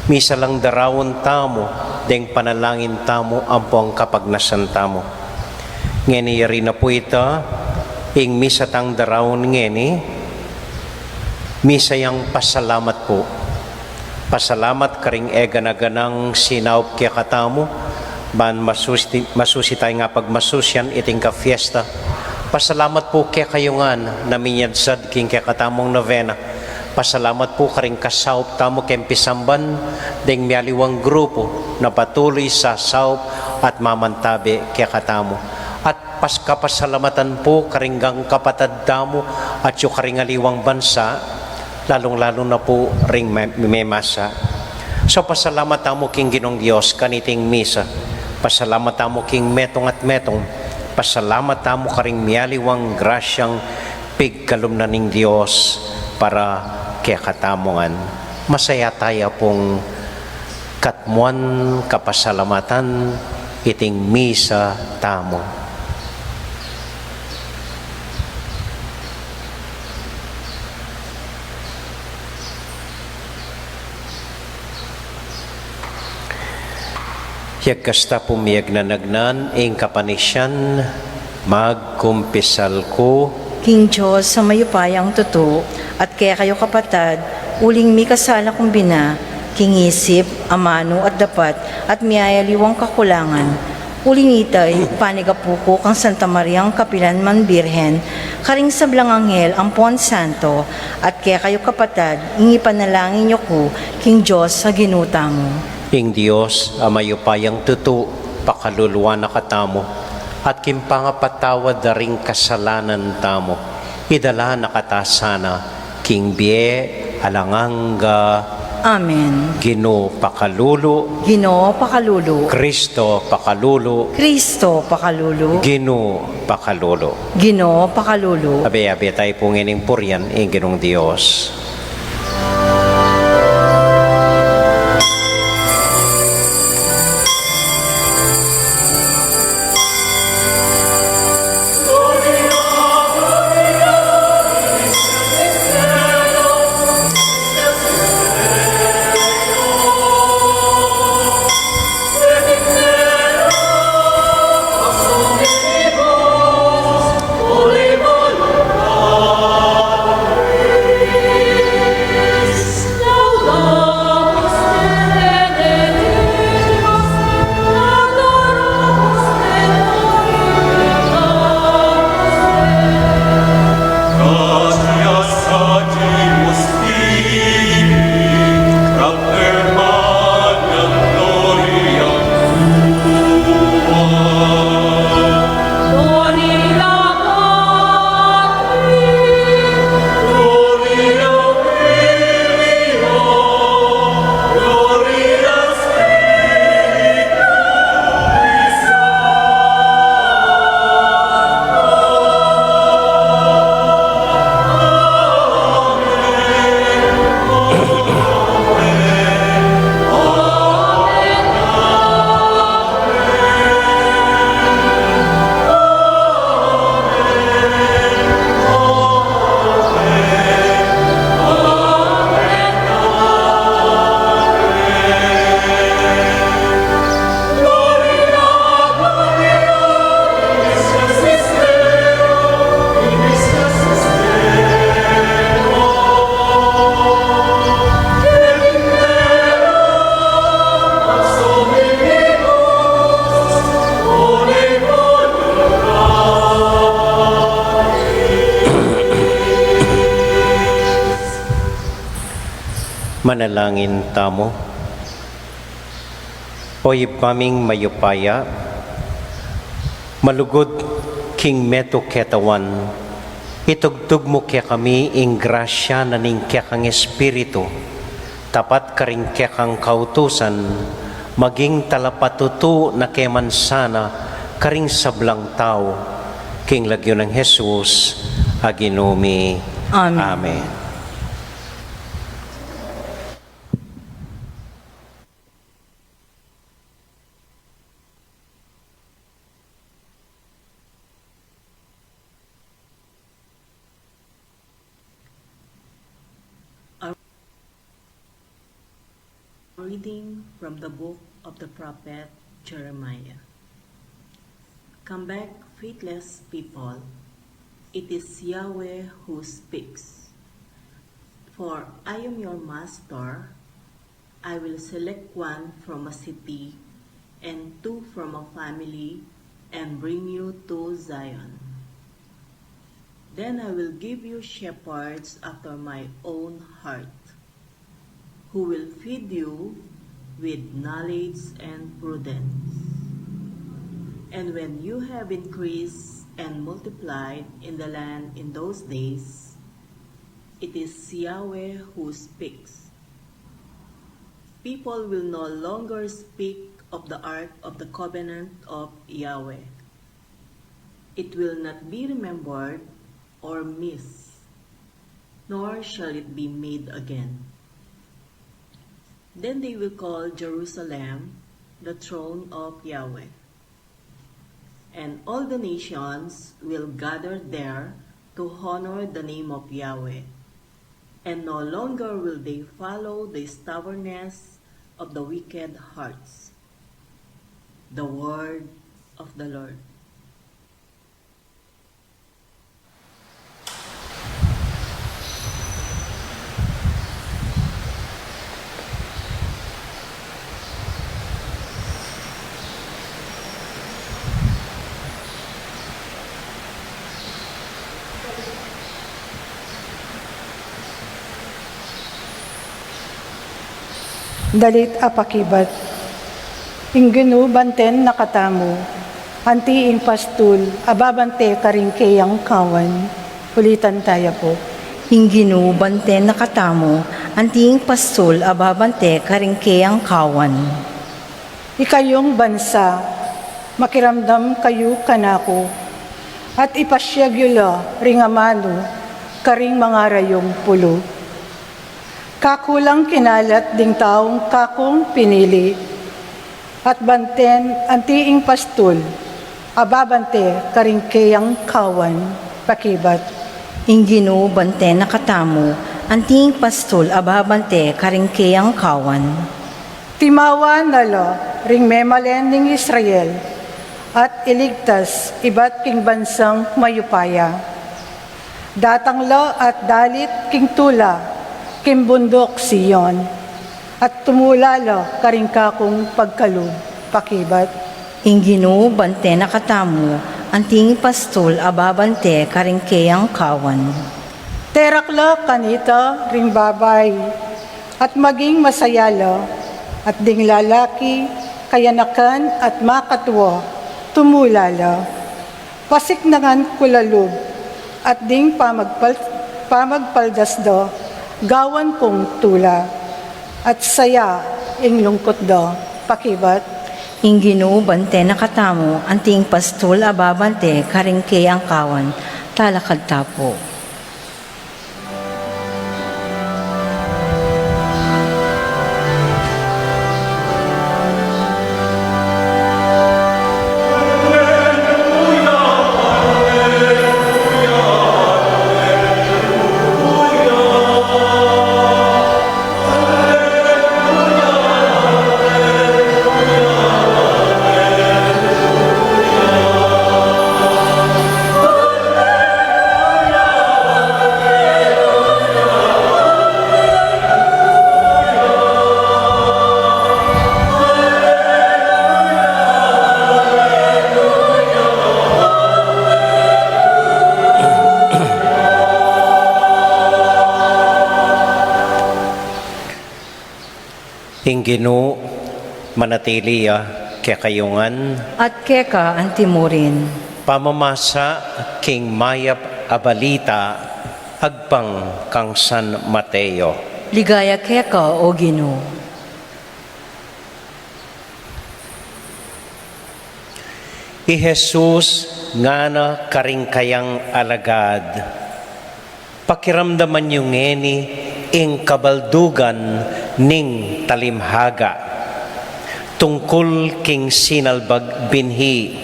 misa lang daraun tamu deng panalangin tamu ampong kapagnasan tamu. Ngeni yari na pu ita ing misa tang daraun ngeni, misa yang pasalamat pu. Pasalamat karing e gana-ganang sinaup kekatamu, ban masusi-, masusi taya ing pagmasusian iting kafiesta. Pasalamat pu kekayu ngan a minyadsad king kekatamung novena. Pasalamat pu karing kasaup tamu keng pisamban deng mialiwang grupu a patuloy sasaup at mamantabe kekatamu. At pas-, kapasalamatan pu karing gangkapatad tamu atyu karing aliwang bansa, lalung-lalu na pu ring me-, memasa. So, pasalamat tamu king Ginung Dios kaniting misa. Pasalamat tamu king metung at metung. Pasalamat tamu karing mialiwang grasyang pigkalub na ning Dios para kekatamu ngan. Masaya taya pung katmuan kapasalamatan iting misa tamu. Yagkas ta pung miyagnanagnan ing kapanisian, magkumpisal ku king Dios a mayupayang tutu, at kekayu kapatad, uling mikasala kung bina, king isip, amanu at dapat, at miyayaliwang kakulangan, Uli na nita, panigapu ku kang Santa Mariang kapilan man Birhen, karing sablang anghel ampon santo, at kekayu kapatad, ing ipanalangin yu ku king Dios a Ginu tamu. Ing Dios a mayupayang tutu, pakaluluan na katamu, at king pangapatawad da ring kasalanan tamu, idala na kata sana king bie alang angga. Amen. Ginu pakalulu. Ginu pakalulu. Kristo pakalulu. Kristo pakalulu. Ginu pakalulu. Ginu pakalulu. Abe, abe tayu pu ngening purian ing Ginung Dios. Manalangin tamu. O Ibpa ming mayupaya, malugud king metung ketawan, itugtug mu kekami ing grasya na ning kekang Espiritu, tapat karing kekang kautusan, maging talapatutu na ke man sana karing sablang tau, king lagyu nang Jesus a Ginu mi. Amen. Amen. A reading from the book of the prophet Jeremiah. Come back, faithless people. It is Yahweh who speaks. For I am your master, I will select one from a city and two from a family and bring you to Zion. Then I will give you shepherds after my own heart, who will feed you with knowledge and prudence. And when you have increased and multiplied in the land in those days, it is Yahweh who speaks. People will no longer speak of the ark of the covenant of Yahweh. It will not be remembered or missed, nor shall it be made again. Then they will call Jerusalem the throne of Yahweh. And all the nations will gather there to honor the name of Yahweh, and no longer will they follow the stubbornness of the wicked hearts. The word of the Lord. Dalit a pakibat. Ing Ginu banten na katamu, anti ing pastul a babante karing keyang kawan. Ulitan taya pu. Ing Ginu banten na katamu, anti ing pastul a babante karing keyang kawan. Ikayung bansa, makiramdam kayu kanaku, at ipasyag yu la ring amanu karing mangarayung pulu. Kaku lang kinalat ding taung kakung pinili, at banten anti ing pastul a babante karing keyang kawan. Pakibat. Ing Ginu banten na katamu, anti ing pastul a babante karing keyang kawan. Timawa na la ring memalen ning Israel, at iligtas ibat king bansang mayupaya. Datang la at dalit king tula, king bunduk Sion, at tumula la karing kakung pagkalub. Pakibat. Ing Ginu banten na katamu, anti ing pastul a babante karing keyang kawan. Terak la kanita ring babai, at maging masaya la, at ding lalaki, kayanakan at makatua, tumula la. Pasiknangan ku la lub, at ding pamagpal-, pamagpaldas da, gawan kung tula, at saya ing lungkut da. Pakibat. Ing Ginu banten na katamu, anti ing pastul a babante karing keyang kawan. Talakad ta pu. Ing Ginu manatili ya kekayu ngan. At keka antimurin. Pamamasa king mayap a balita agpang kang San Mateo. Ligaya keka, O Ginu. I Jesus ngana karing kayang alagad, pakiramdaman yu ngeni ing kabaldugan ning talimhaga tungkul king sinalbag binhi.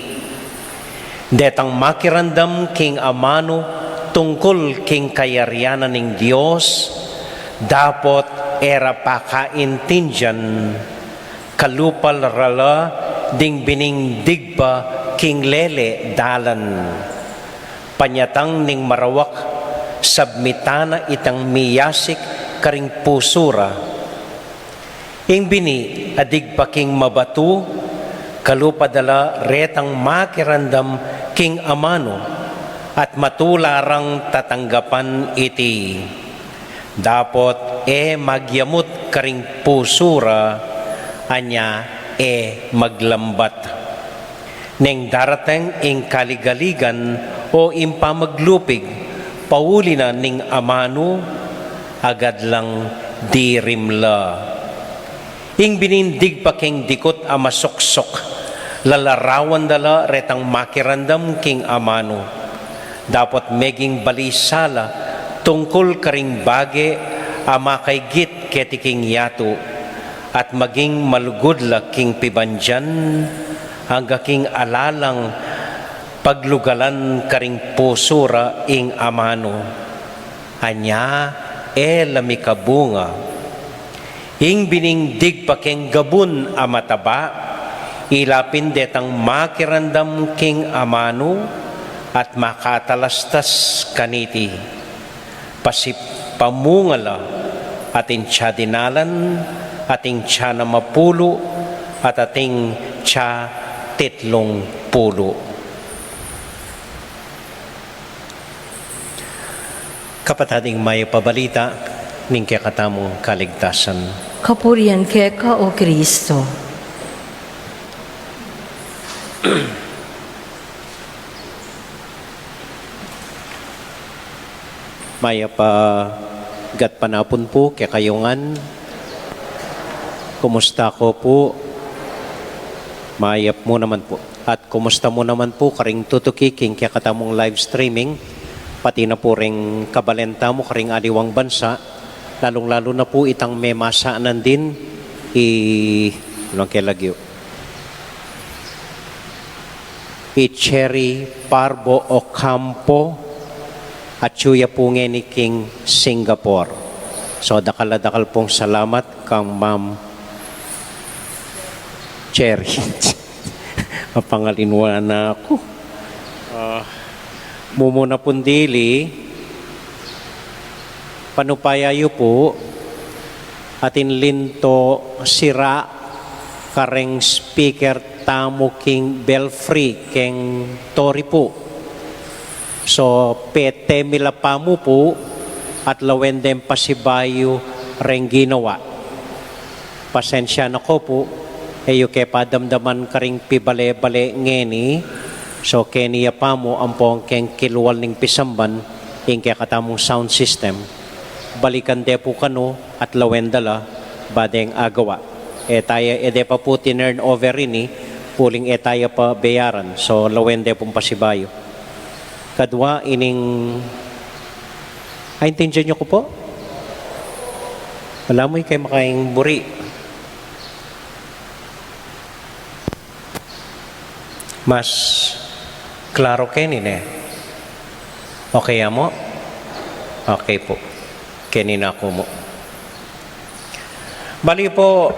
Detang makiramdam king amanu tungkul king kayarian ning Dios, dapot e ra pakaintindian, kalupa la ra ding bining digpa king lele dalan. Panyatang ning marawak, sabmitan na itang miyasik karing pusu ra. Ing bini a digpa king mabatu, kalupa da la retang makiramdam king amanu, at matula rang tatanggapan iti. Dapot e magyamut karing pusu ra, anya e maglambat. Neng darateng ing kaligaligan o ing pamaglupig, pauli na ning amanu, agad lang dirim la. Ing bining digpa king dikut a masuksuk, lalarawan da la retang makiramdam king amanu. Dapot meging balisa la tungkul karing bage a makaigit keti king yatu, at maging malugud la king pibandian, angga king ala lang paglugalan karing pusu ra ing amanu. Anya e la mikabunga. Ing bining digpa king gabun a mataba, ila pin detang makiramdam king amanu at makatalastas kaniti. Pasipamunga la, atin tsa dinalan, atin tsa namapulu, at atin tsa titlung pulu. Kapatad, ing mayap a balita ning kekatamung kaligtasan. Kapurian keka, O Kristo. Mayap a gatpanapun pu kekayu ngan. Kumusta ko pu? Mayap mu naman pu. At kumusta mu naman pu karing tutuki king kekatamung live streaming, pati na pu ring kabalen tamu karing aliwang bansa, lalung-lalu na pu itang memasanan din i, ano ke lagyu? I Cherry Parbo Ocampo, atyu ya pu ngeni king Singapore. So, dakal a dakal pung salamat kang Ma'am Cherry. Apangalinwa na ku. Ah, mumuna pun dili, panupaya yu pu, atin linto sira kareng speaker tamu king belfry keng Torre pu. So, pete mi la pamu pu, at lawen deng pasibayu reng ginawa. Pasensya na ko pu, e yu ke padamdaman karing pibale-bale ngeni. So, keni ya pamu ampong keng kilual ning pisamban ing kekatamung sound system. Balikan de pu kanu at lawen da la ba deng agawa. E taya, e de pa pu tinurn over ini, uling e taya pa bayaran. So, lawen de pung pasibayu. Kadwa ining, aintindian yu ku pu? Balamu ikayu makaing buri. Mas klaro keni ne? Okay ya mu? Okay pu. Keni na ku mu. Bali pu,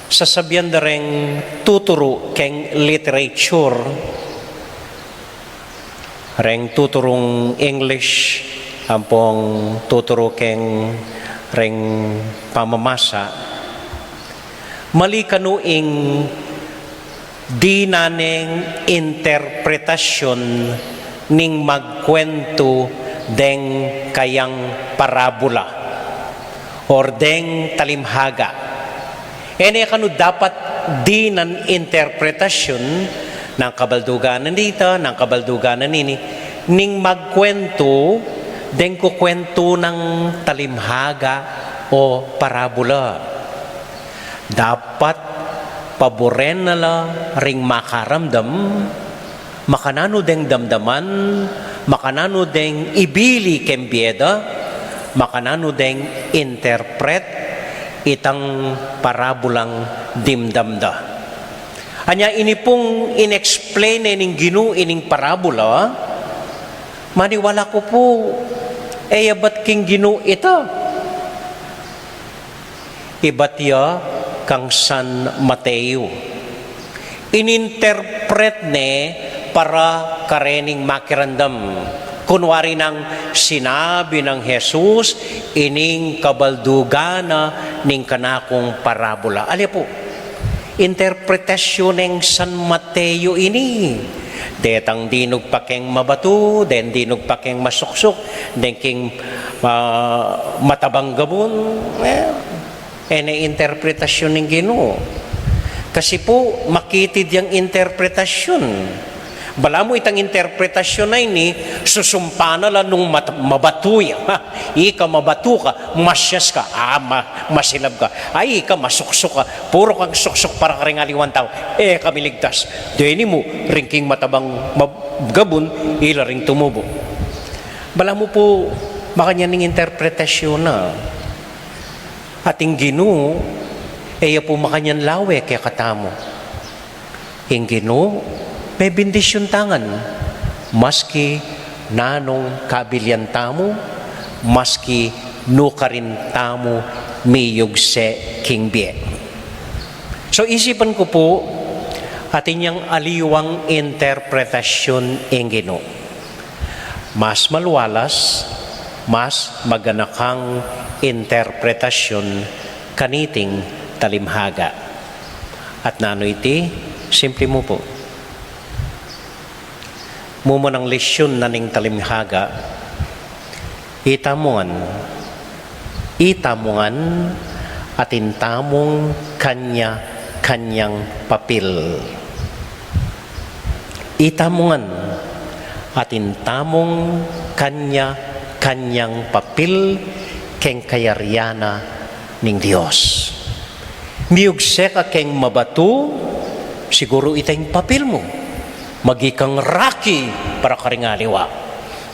sasabian da reng tuturu keng literature, reng tuturung English, ampong tuturu keng reng pamamasa, mali kanu ing dinan neng interpretasyun ning magkuentu deng kayang parabula or deng talimhaga. E ne kanu dapat dinan interpretasyun nang kabaldugan na nita, nang kabaldugan na nini, ning magkuentu deng kukuentu nang talimhaga o parabula. Dapat paburen na la ring makaramdam, makananu deng damdaman, makananu deng ibili keng bie da, makananu deng interpret itang parabulang dimdam da. Anya ini pung in-explain ne ning Ginu ining parabula, maniwala ku pu, e ya ibat king Ginu ita. Ibat ya kang San Mateo. In-interpret ne para karening makiramdam. Kunwari nang sinabi nang Jesus ining kabaldugan na ning kanakung parabula. Ali pu, interpretasyun neng San Mateo ini. Detang dinug pa keng mabatu, deng dinug pa keng masuksuk, deng king, ah, matabang gabun. E, e ne interpretasyun ning Ginu. Kasi pu, makitid yang interpretasyun. Balamu itang interpretasyun a ini, susumpa na la nung mat-, mabatu ya. Ha, ika mabatu ka, masyas ka, a, ma-, masilab ka. Ay, ika masuksuk ka, puru kang suksuk para karing aliwang tau. E ka miligtas. Deni mu, ring king matabang mab-, gabun, ila ring tumubu. Balamu pu, makanyan ing interpretasyun na. At ing Ginu, e ya pu makanyan lawe kekatamu. Ing Ginu, mebendisyun ta ngan, maski nanung kabilian tamu, maski nukarin tamu miyugse king bie. So, isipan ku pu, atin yang aliwang interpretasyun ing Ginu. Mas malualas, mas maganakang interpretasyun kaniting talimhaga. At nanu iti, simple mu pu. Mumunang lisyun na ning talimhaga, ita mu ngan, Itamu ngan atin tamung kanya-kanyang papil. Itamu ngan atin tamung kanya-kanyang papil keng kayarian na ning Dios. Miyugse ka keng mabatu, siguru ita ing papil mu. Magi kang raki para karing aliwa.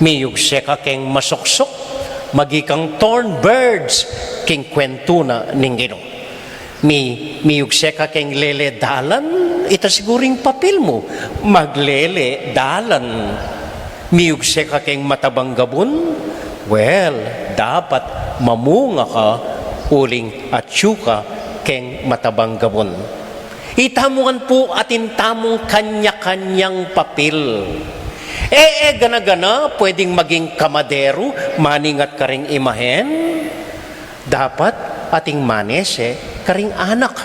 Miyugse ka keng masuksuk, magi kang thorn birds keng kwentu na ning Ginu. Mi, miyugse ka keng lele dalan, ita siguru ing papil mu, maglele dalan. Miyugse ka keng matabang gabun, well, dapat mamunga ka uling atyu ka keng matabang gabun. Itamu ngan pu atin tamung kanya-kanyang papil. E, e gana-gana pwedeng maging kamaderu, maningat karing imahen. Dapat ating manese karing anak.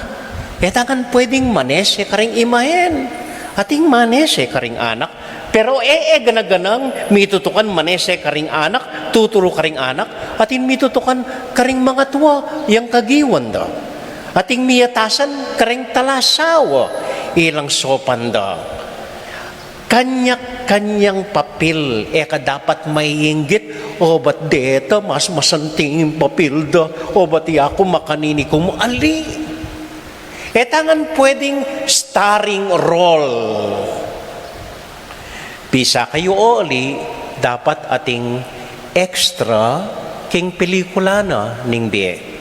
E ta ngan pwedeng manese karing imahen. Ating manese karing anak. Pero e, e gana-ganang mitutukan manese karing anak, tuturu karing anak, ating mitutukan karing mangatua yang kagiwan da. Ating miyatasan karing talasawa, ilang sopan da. Kanya-kanyang papil, e ka dapat mainggit, o bat deta mas masanting ing papil da, o bat yaku makanini ku mu ali. E ta ngan pwedeng starring role. Bisa kayu o ali, dapat ating extra keng pelikula na ning bie.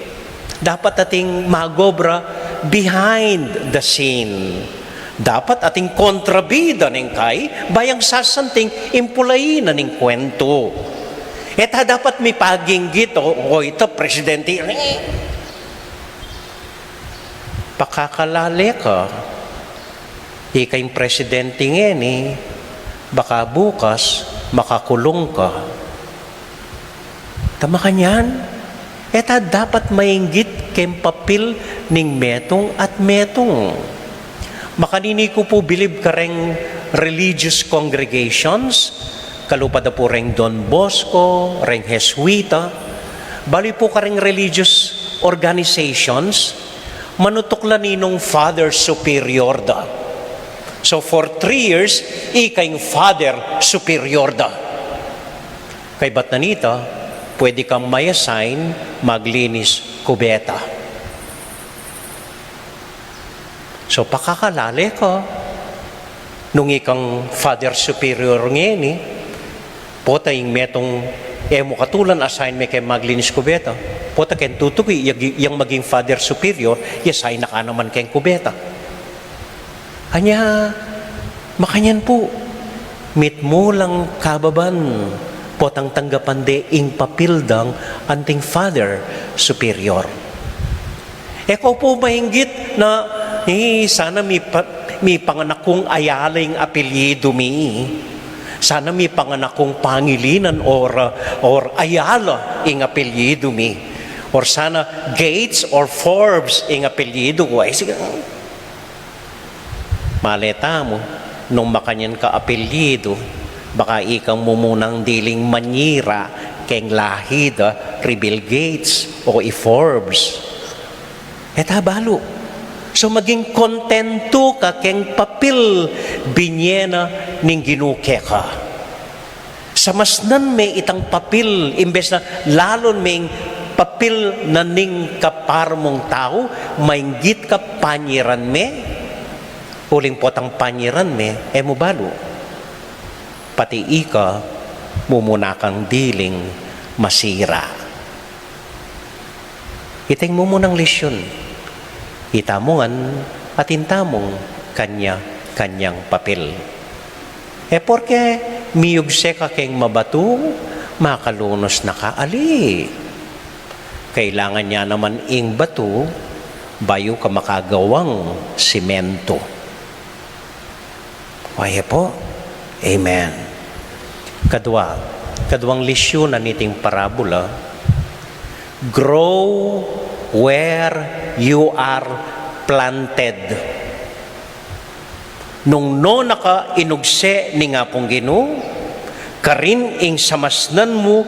Dapat ating magobra behind the scene. Dapat ating kontrabida ning kai, ba yang sasanting ing pulai na ning kwentu. E ta dapat mipaginggit, o, o ita presidente, eh. Pakakalale ka, ika ing presidente ngeni, baka bukas makakulung ka. Ta makanyan, e ta dapat mainggit keng papil ning metung at metung. Makanini ku pu bilib kareng religious congregations, kalupa da pu reng Don Bosco, reng Jesuita, balu pu kareng religious organizations, manutuklan ninung Father Superior da. So for three years, ika ing Father Superior da. Kaybat na nita, pwede kang ma-assign maglinis kubeta. So, pakakalale ka, nung ikang Father Superior ngeni, pota ing metung e mu katulan assign me keng maglinis kubeta, pota keng tutuki, ya gi-, yang maging Father Superior, i-assign na ka naman keng kubeta. Anya, makanyan pu, mitmu lang kababan, potang tanggapan de ing papil dang anting Father Superior. E ko pu mainggit na, eh, sana mipa-, mipanganak kung Ayala ing apelyidu mi. Sana mipanganak kung Pangilinan or, or Ayala ing apelyidu mi. Or sana Gates or Forbes ing apelyidu ku. Ay, sige. Maleta mu, nung makanyan ka apelyidu, baka ikang mumunang diling manyira keng lahi da ri Bill Gates o i Forbes. E ta balu. So, maging kontentu ka keng papil binye na ning Ginu keka. Samasnan me itang papil, imbes na lalun meng papil na ning kapara mung tau, mainggit ka panyiran me, uling potang panyiran me, e mu balu. Pati ika, mumuna kang diling masira. Ita ing mumunang lesyun. Itamu ngan atin tamung kanya-kanyang papil. E porke miyugse ka keng mabatu, makalunus na ka ali. Kailangan ya naman ing batu, bayu ka makagawang simento. Kaya po, amen. Kadwa, kadwang lesyun na niting parabula, grow where you are planted. Nung nona ka inugse ning Apung Ginu, karin ing samasnan mu,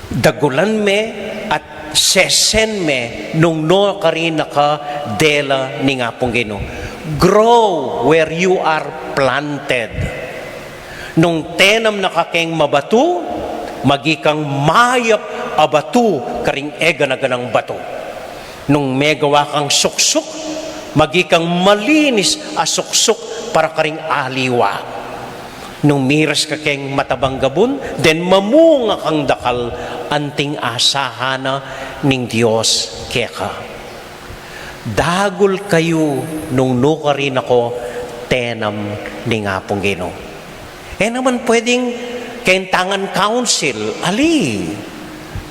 dagulan me at sesen me nung nukarin na ka dela ning Apung Ginu. Grow where you are planted. Nung tenam na ka keng mabatu, maging kang mayap a batu karing egana-ganang batu. Nung megawa kang suksuk, maging kang malinis a suksuk para karing aliwa. Nung miras ka keng matabang gabun, den mamunga kang dakal, anting asahan na ning Dios keka. Dagul kayu nung nukarin na ko tenam ning Apung Ginu. E naman pwedeng keng tangan council, ali.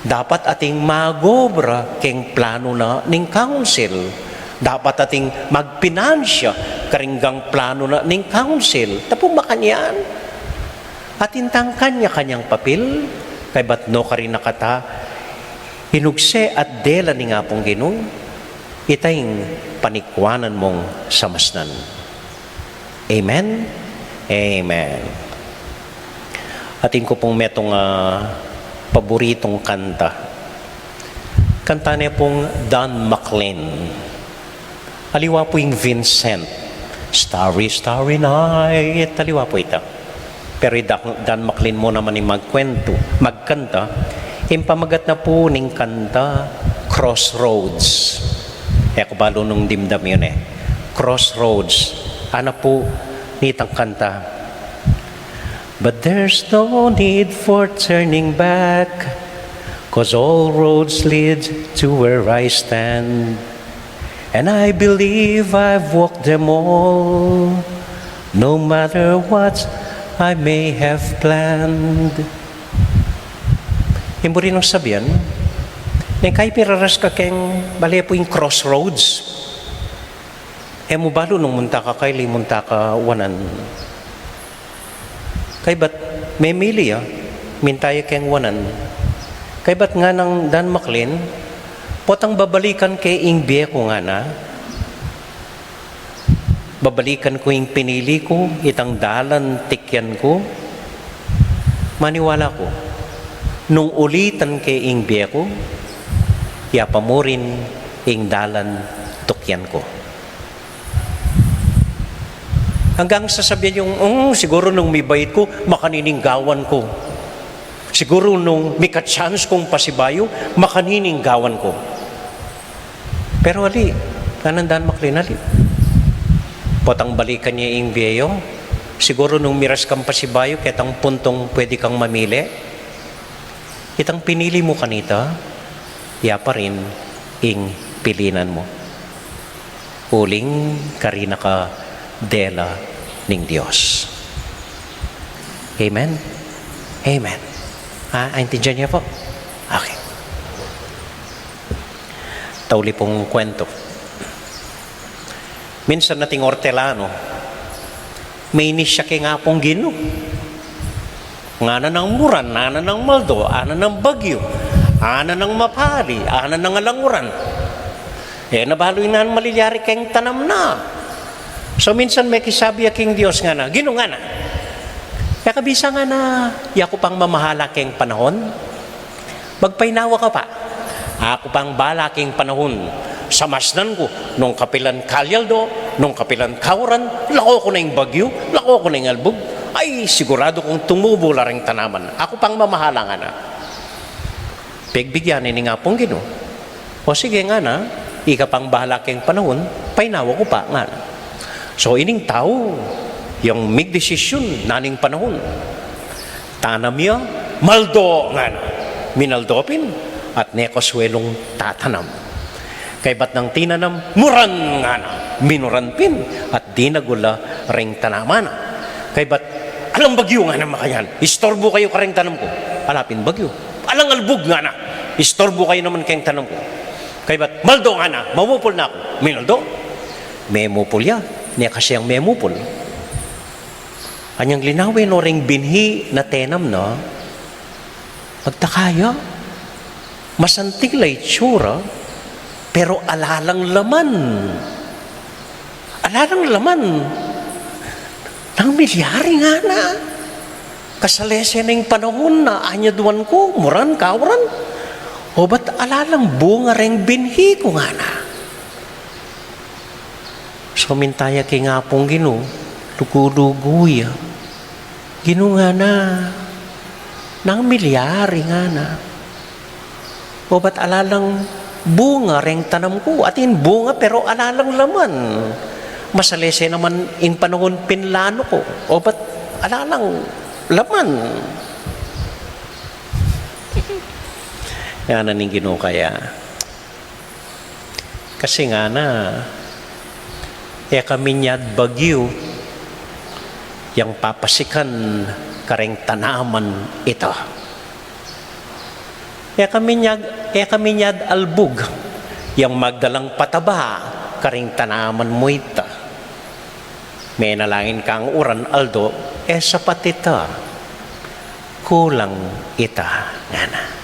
Dapat ating magobra keng planu na ning council. Dapat ating magpinansya karing planu na ning council. Tapu makanyan. Atin tang kanya-kanyang papil, kaybat nukarin na kata, inugse at dela ning Apung Ginu, ita ing panikwanan mung samasnan. Amen? Amen. Atin ku pung metung, ah, paboritung kanta. Kanta ne pung Don McLean. Aliwa pu ing Vincent. Starry, Starry Night. Aliwa pu ita. Pero i Dan, Dan McLean mu naman ing magkwentu, magkanta. Ing pamagat na pu ning kanta, Crossroads. E ku balu nung dimdam yu ne. Crossroads. Ana pu nitang kanta. But there's no need for turning back, 'cause all roads lead to where I stand. And I believe I've walked them all, no matter what I may have planned. Ing buri nang sabian, neng kayi piraras ka keng bale pu ing crossroads. E mu balu nung munta ka kaili, munta ka wanan. Kaybat memili ya, minta ya keng wanan. Kaybat nganang Dan McLean, potang babalikan ke ing bie ku ngana, babalikan ku ing pinili ku, itang dalan tikyan ku, maniwala ku, nung ulitan ke ing bie ku, ya pa murin ing dalan tukyan ku. Anggang sasabian yung, "Mm, siguru nung mibait ku, makanining gawan ku. Siguru nung mika-chance kung pasibayu, makanining gawan ku." Pero ali, nganang Dan McLean, ali. Potang balikan ya ing bie yu, siguru nung miras kang pasibayu, ketang puntung pwede kang mamili. Itang pinili mu kanita, ya pa rin ing pilinan mu. Uling karin na ka dela ning Dios. Amen? Amen. Ah, aintindian niyo po? Okay. Tauli pung kwento. Minsan ating ortelano, mainis ya keng Apung Ginu. Ngana nang muran, ngana nang maldo, ngana nang bagyu, ngana nang mapali, ngana nang alang uran. E na balu inan malilyari keng tanam na. So minsan mekisabi ya king Dios ngana, "Ginu," ngana, "e ka bisa," ngana, "yaku pang mamahala keng panahun? Magpainawa ka pa. Aku pang bahala keng panahun. Samasnan ku, nung kapilan kalyaldo, nung kapilan kauran, lako ku na ing bagyu, lako ku na ing albug. Ay, siguradu kung tumubu la ring tanaman. Aku pang mamahala," ngana. Pegbigyan ne ning Apung Ginu. "O sige," ngana, "ika pang bahala keng panahun, painawa ku pa," ngana. So ining tau, yang migdesisyun na ning panahun. Tanam ya, maldo, ngana. Minaldo pin, at ne kasuelung tatanam. Kaybat nang tinanam, muran, ngana. Minuran pin, at dinagul la ring tanaman na. Kaybat, "Alang bagyu," ngana, "makanyan. Istorbu kayu kareng tanam ku." Ala pin bagyu. "Alang albug," ngana. "Istorbu kayu naman keng tanam ku." Kaybat, "Maldo," ngana, "mamupul na ku." Minaldo. Memupul ya. Ne kasi yang memupul. Anyang linawen no ring binhi na tenam na, magtaka ya. Masanting la itsura, pero ala lang laman. Ala lang laman. Nanu milyari, ngana. Kasalese na ing panahun na anyaduan ku, muran, kauran. O ba't ala lang bunga reng binhi ku, ngana. So, minta ya king Apung Ginu, lugu-lugu ya. Ginu, ngana, nanu milyari, ngana. O ba't ala lang bunga reng tanam ku? Atin bunga pero ala lang laman. Masalese naman ing panaun pinlano ku. O ba't ala lang laman? Ngana ning Ginu kaya. Kasi ngana, e ka minyad bagyu yang papasikan kareng tanaman ita. E ka minyad, e ka minyad albug yang magdalang pataba kareng tanaman mu ita. Menalangin kang uran aldo, e sapat ita. Kulang ita, ngana.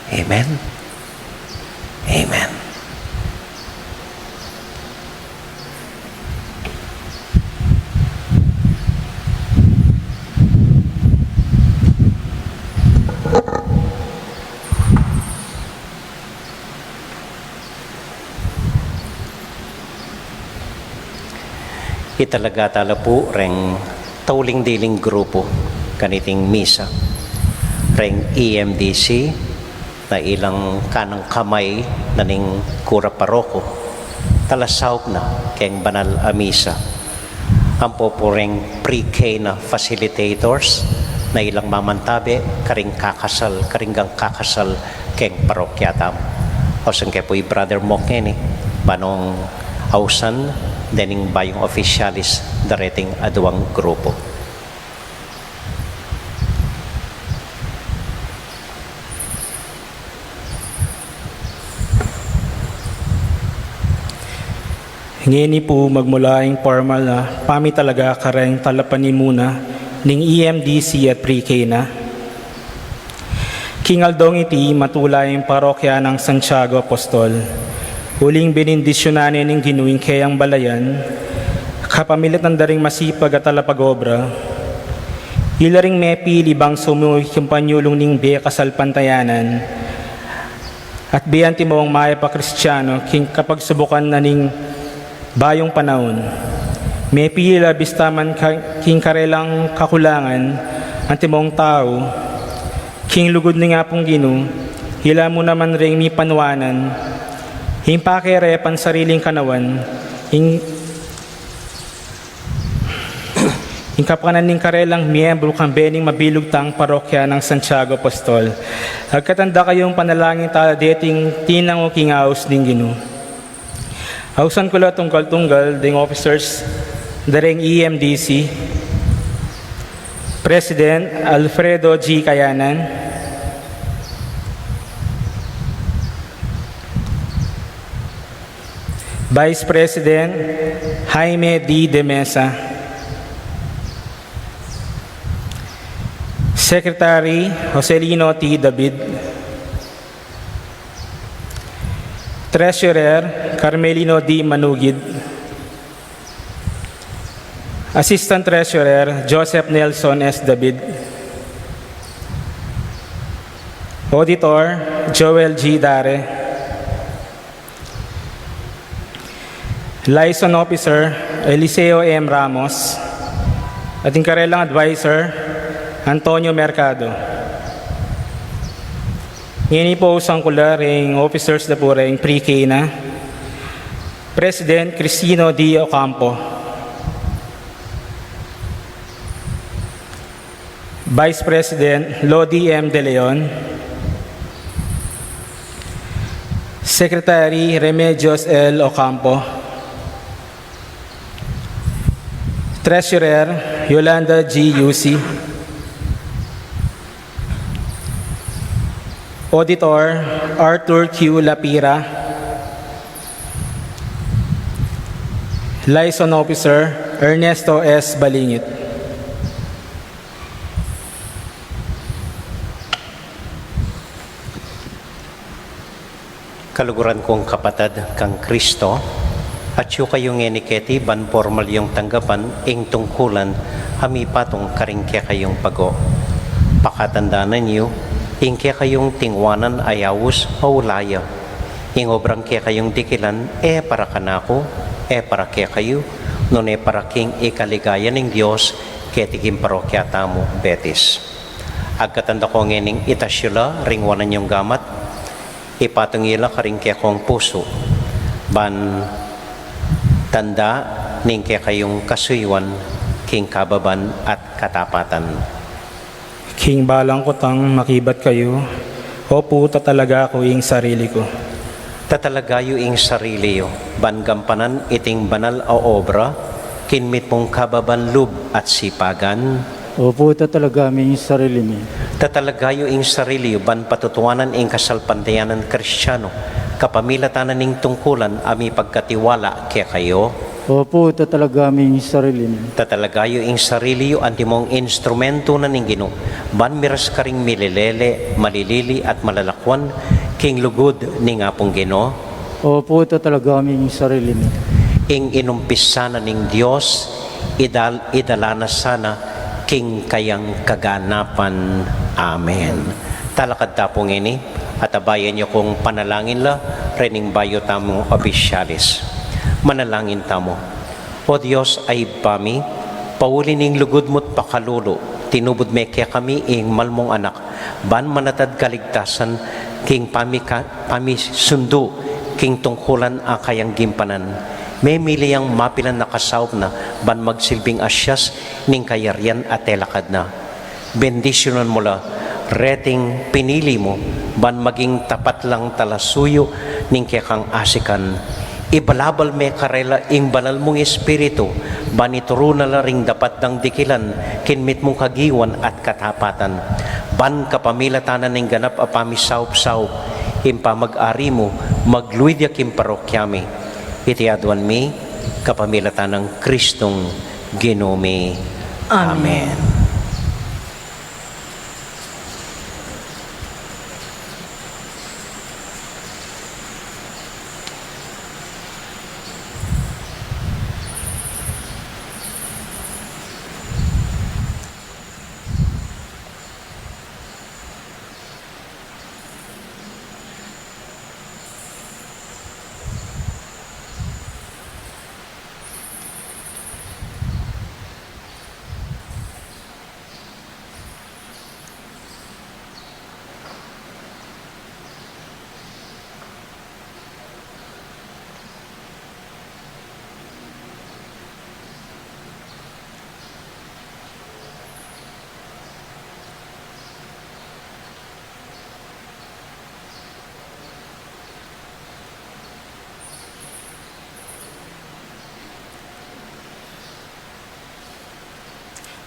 Amen. Amen. Italaga tala pu reng tauling-diling grupu kaniting misa, reng E M D C, na ilang kanang kamay na ning kura paroko, talasaup na keng banal a misa. Ampo pu reng pre-K na facilitators, na ilang mamantabe karing kakasal, karing gang kakasal keng parokya tamu. Ausan ke pu i Brother Mok ngeni, ba nong ausan dening bayung opisyalis dareting aduang grupu. Ngeni pu magmula ing pormal a pamitalaga kareng talapanimuna ning E M D C at pre-K na. King aldong iti matula ing parokya nang Santiago Apostol. Uling benindisyunan ne ning Ginu ing keyang balayan, kapamilatan da ring masipag a talapag-obra, ila ring mepili bang sumuyu king panyulung ning bie kasalpantayanan, at bie antimong mayap a Kristiano king kapagsubukan na ning bayung panaun. Mepili la bista man ka-, king karelang kakulangan, antimong tau, king lugud ning Apung Ginu, ila mu naman ring mipanuanan, ing pakere pansariling kanawan, ing, ing kapakanan ning karelang miyembru kang bening mabilug tang parokya nang Santiago Apostol. Agkatan da kayung panalangin tala deting tinangu king aus ning Ginu. Ausan ku la tunggal-tunggal ding officers da reng E M D C, President Alfredo G. Kayanan, Vice President Jaime D. de Mesa, Secretary Joselino T. David, Treasurer Carmelino D. Manugid, Assistant Treasurer Joseph Nelson S. David, Auditor Joel G. Dare, Liaison Officer Eliseo M. Ramos, at ing karelang advisor, Antonio Mercado. Ngeni pu ausan ku la ring officers da pu reng pre-K na, President Cristino D. Ocampo, Vice President Lodi M. De Leon, Secretary Remedios L. Ocampo, Treasurer Yolanda G. Yusi, Auditor Arthur Q. Lapira, Liaison Officer Ernesto S. Balingit. Kaluguran kung kapatad kang Kristo, Atyu kayu ngeni keti ban pormal yung tanggapan ing tungkulan a mipatung karing kekayung pago. Pakatandanan yu, ing kekayung tingwanan a yaus maulaya. Ing obrang kekayung dikilan, e para kanaku, e para kekayu, nune para king ikaligaya ning Dios, keti king parokya tamu, Betis. Agkatan da ko ngening itas yu la ring wanan yung gamat, ipatung yu la karing kekong pusu, ban tanda ning kekayung kasuyuan king kababan at katapatan. King balang kutang makibat kayu, opu, tatalaga ku ing sarili ku. Tatalaga yu ing sarili yu, ban gampanan iting banal a obra, king mitmung kababan lub at sipagan. Opu, tatalaga mi ing sarili mi. Tatalaga yu ing sarili yu, ban patutuanan ing kasalpantayanan Kristiano, kapamilatan na ning tungkulan a mipagkatiwala kekayu. Opu, tatalaga mi ing sarili mi. Tatalaga yu ing sarili yu antimong instrumento na ning Ginu, ban miras karing mililele, malilili at malalakwan, king lugud ning Apung Ginu. Opu, tatalaga mi ing sarili mi. Ing inumpisa na ning Dios, idal-, idala na sana king kayang kaganapan. Amen. Talakad ta pu ngeni, at abayan yu kung panalangin la rening bayu tamung opisyalis. Manalangin tamu. O Dios a Ibpa mi, pauli ning lugud mu't pakalulu, tinubud me kekami ing mal mung anak, ban manatad kaligtasan king pamika-, pamisundu king tungkulan a kayang gimpanan. Memili yang mapilan a kasaup na ban magsilbing asyas ning kayarian a telakad na. Bendisyunan mu la reting pinili mu ban maging tapat lang talasuyu ning kekang asikan. Ibalabal me karela ing banal mung Espiritu, ban ituru na la ring dapat dang dikilan king mitmung kagiwan at katapatan. Ban kapamilatan na ning ganap a pamisaup-saup ing pamag-ari mu, magluid ya king parokya mi. Iti aduan mi kapamilatan nang Kristong Ginu mi. Amen. Amen.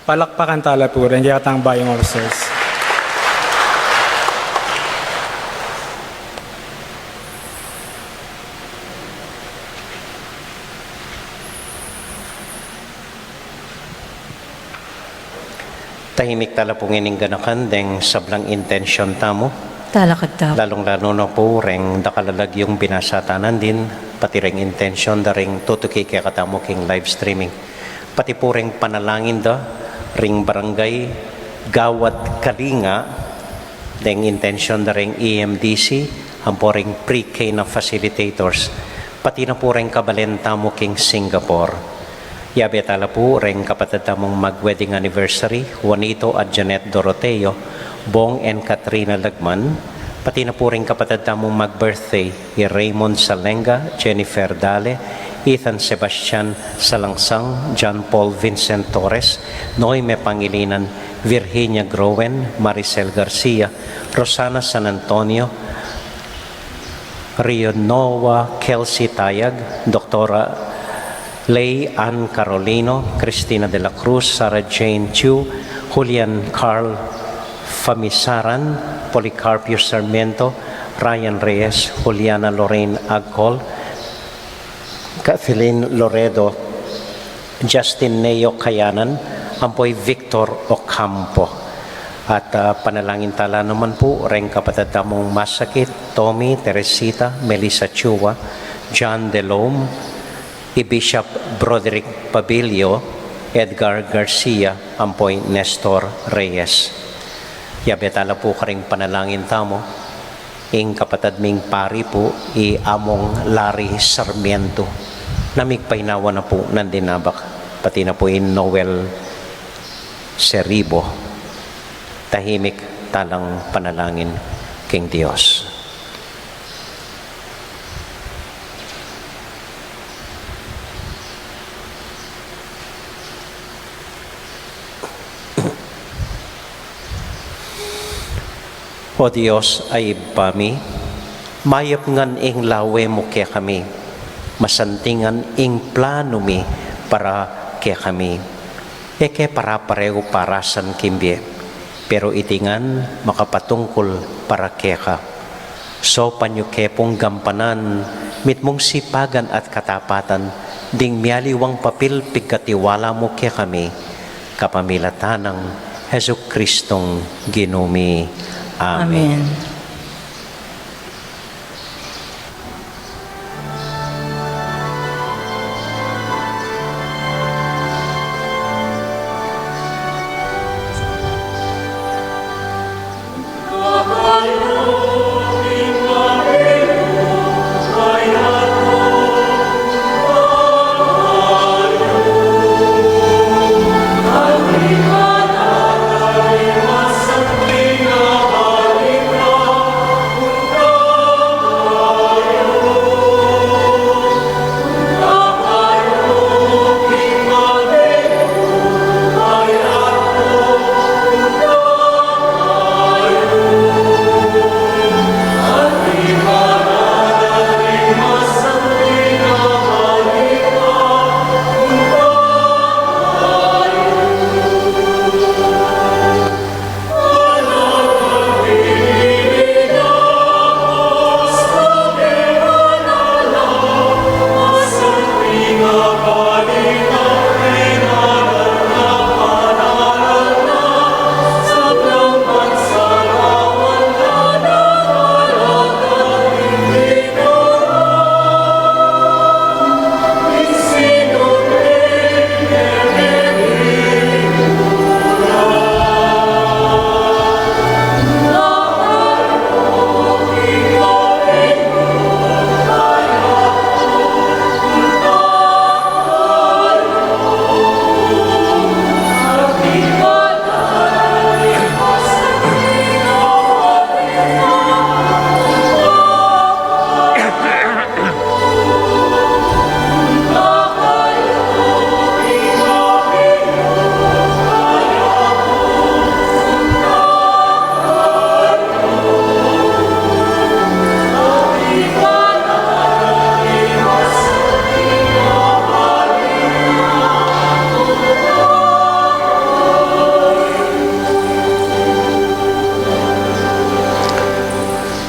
Palakpakan ta la pu ring kekatang bayung officers. Tahimik ta la pu ngening ganakan deng sablang intensyon tamu. Talakad ta. Lalung-lalu na pu reng dakal a lagyung binasa ta nandin, pati reng intensyon da ring tutuki kekatamu king live streaming. Pati pu reng panalangin da ring barangay Gawad Kalinga, deng intensyon da ring E M D C, ampo ring pre-K na facilitators. Pati na pu reng kabalen tamu king Singapore. Yabe ta la pu reng kapatad tamung mag-wedding anniversary, Juanito at Janet Doroteo, Bong and Katrina Lagman. Pati na pu reng kapatad tamung mag-birthday, i Raymond Salenga, Jennifer Dale, Ethan Sebastian Salangsang, John Paul Vincent Torres, Noime Pangilinan, Virginia Groen, Maricel Garcia, Rosana San Antonio, Rionoa Kelsey Tayag, Doktora Lei Ann Carolino, Cristina de la Cruz, Sarah Jane Chu, Julian Carl Famisaran, Policarpio Sarmiento, Ryan Reyes, Juliana Lorraine Agcol, Kathleen Loredo, Justin Neo Kayanan, ampo i Victor Ocampo. At, ah, panalangin ta la naman pu reng kapatad tamung masakit, Tommy, Teresita, Melissa Chua, John Delome, I Bishop Broderick Pabilio, Edgar Garcia, ampo i Nestor Reyes. Yabe tala pu karing panalangin tamu ing kapatad ming pari pu, i Among Larry Sarmiento, na migpainawa na pu nandin abak, pati na pu i Noel Seribo. Tahimik talang panalangin king Dios. O Dios a Ibpa mi, mayap ngan ing lawe mu kekami, masanting ngan ing planu mi para kekami. E ke para pareu parasan king bie, pero iti ngan makapatungkul para keka. Saupan yu ke pung gampanan mitmung sipagan at katapatan ding mialiwang papil pigkatiwala mu kekami, kapamilatan nang Jesucristong Ginu mi. Amen. Amen.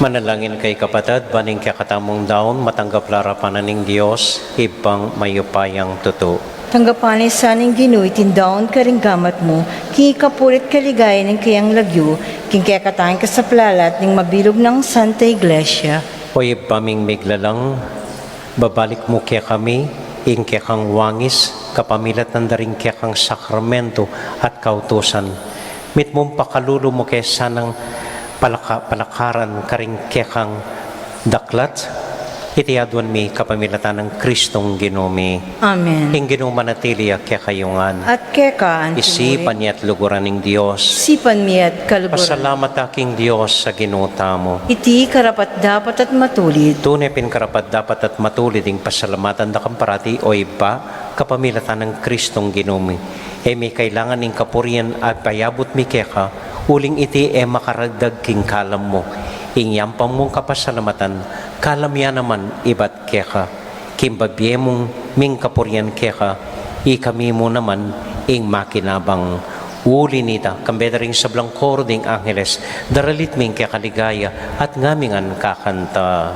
Manalangin kayu kapatad, ban ing kekatamung daun matanggap la arapan na ning Dios, Ibpang mayupayang tutu. Tanggapan na sa ning Ginu iting daun karing gamat mu, king ikapuri't kaligayan ning kayang lagyu, king kekatang kasaplalan at ning mabilug nang Santa Iglesia. O Ibpa ming miglalang, babalik mu kekami ing kekang wangis kapamilatan da ring kekang sakramento at kautusan. Mitmung pakalulu mu ke sanang palaka-, palakaran karing kekang daklat. Iti aduan mi kapamilatan nang Kristong Ginu mi. Amen. Ing Ginu manatili ya kekayu ngan. At keka antimurin. Isipan ya't luguran ning Dios. Isipan mi ya't kaluguran. Pasalamat ta king Dios a Ginu tamu. Iti karapat-dapat at matulid. Tune pin karapat-dapat at matulid ing pasalamatan da kang parati, o Ibpa, kapamilatan nang Kristong Ginu mi. E mi kailangan ing kapurian a payabut mi keka, uling iti e makaragdag king kalam mu. Ing yampang mung kapasalamatan, kalam ya naman ibat keka. King babie mung ming kapurian keka, ikami mu naman ing makinabang. Uli nita, kambe da ring sablang koro ding angeles, daralit mi ing keka ligaya, at ngami ngan kakanta.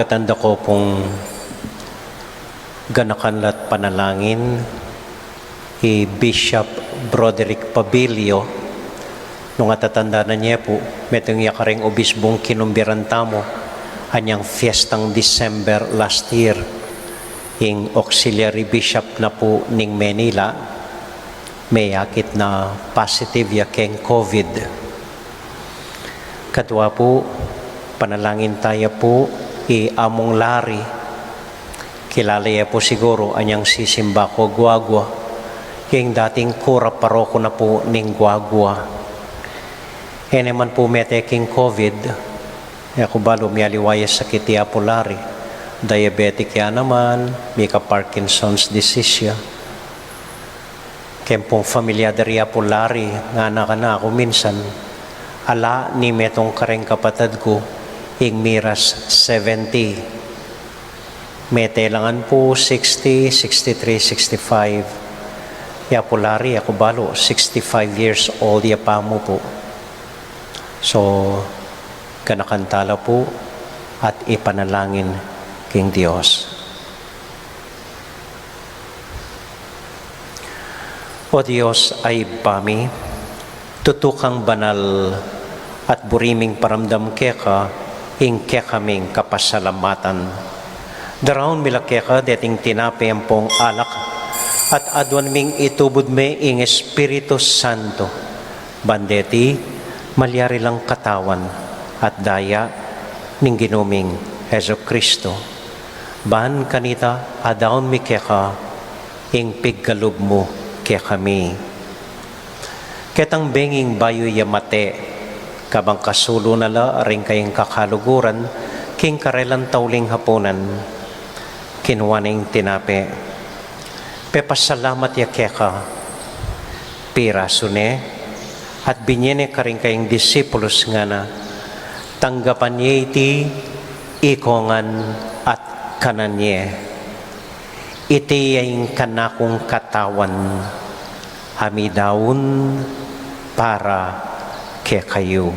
Tanda ko pung ganakan la't panalangin i Bishop Broderick Pabilio, nung atatandanan ye pu, metung ya kareng obispung kinumbiran tamu anyang fiestang December last year, ing auxiliary bishop na pu ning Manila, meyakit na positive ya keng COVID. Kadua pu, panalangin taya pu i Among Larry. Kilala ye pu siguru anyang sisimba ku Guagua. Ing dating kura paroko na pu ning Guagua. E ne man pu mete king COVID, e ku balu mialiwa ya sakit i Apo Larry. Diabetic ya naman, mika Parkinson's disease ya. Keng pung familia dari Apo Larry, ngana kanaku minsan, ala ni metung kareng kapatad ku, ing miras seventy. Mete la ngan pu sixty, sixty-three, sixty-five. I Apo Larry, e ku balu, sixty-five years old ya pa mu pu. So, ganakan tala pu at ipanalangin king Dios. O Dios a Ibpa mi, tutu kang banal at buri ming paramdam keka ing kekaming kapasalamatan. Daraun mi la keka deting tinape ampong alak at aduan ming itubud me ing Espiritu Santo. Ban deti, malyari lang katawan at daya ning Ginu ming Jesucristo. Ban kanita, adaun mi keka ing pigkalub mu kekami. Ketang benging bayu ya mate, kabang kasulu na la ring kayang kakaluguran, king karelang tauling hapunan, kinua neng tinape. Pepasalamat ya keka, pirasu ne, at binye ne karing kayang disipulus ngana, tanggapan ye iti ikongan at kanan ye. Iti ya ing kanakung katawan, a midaun para kekayu.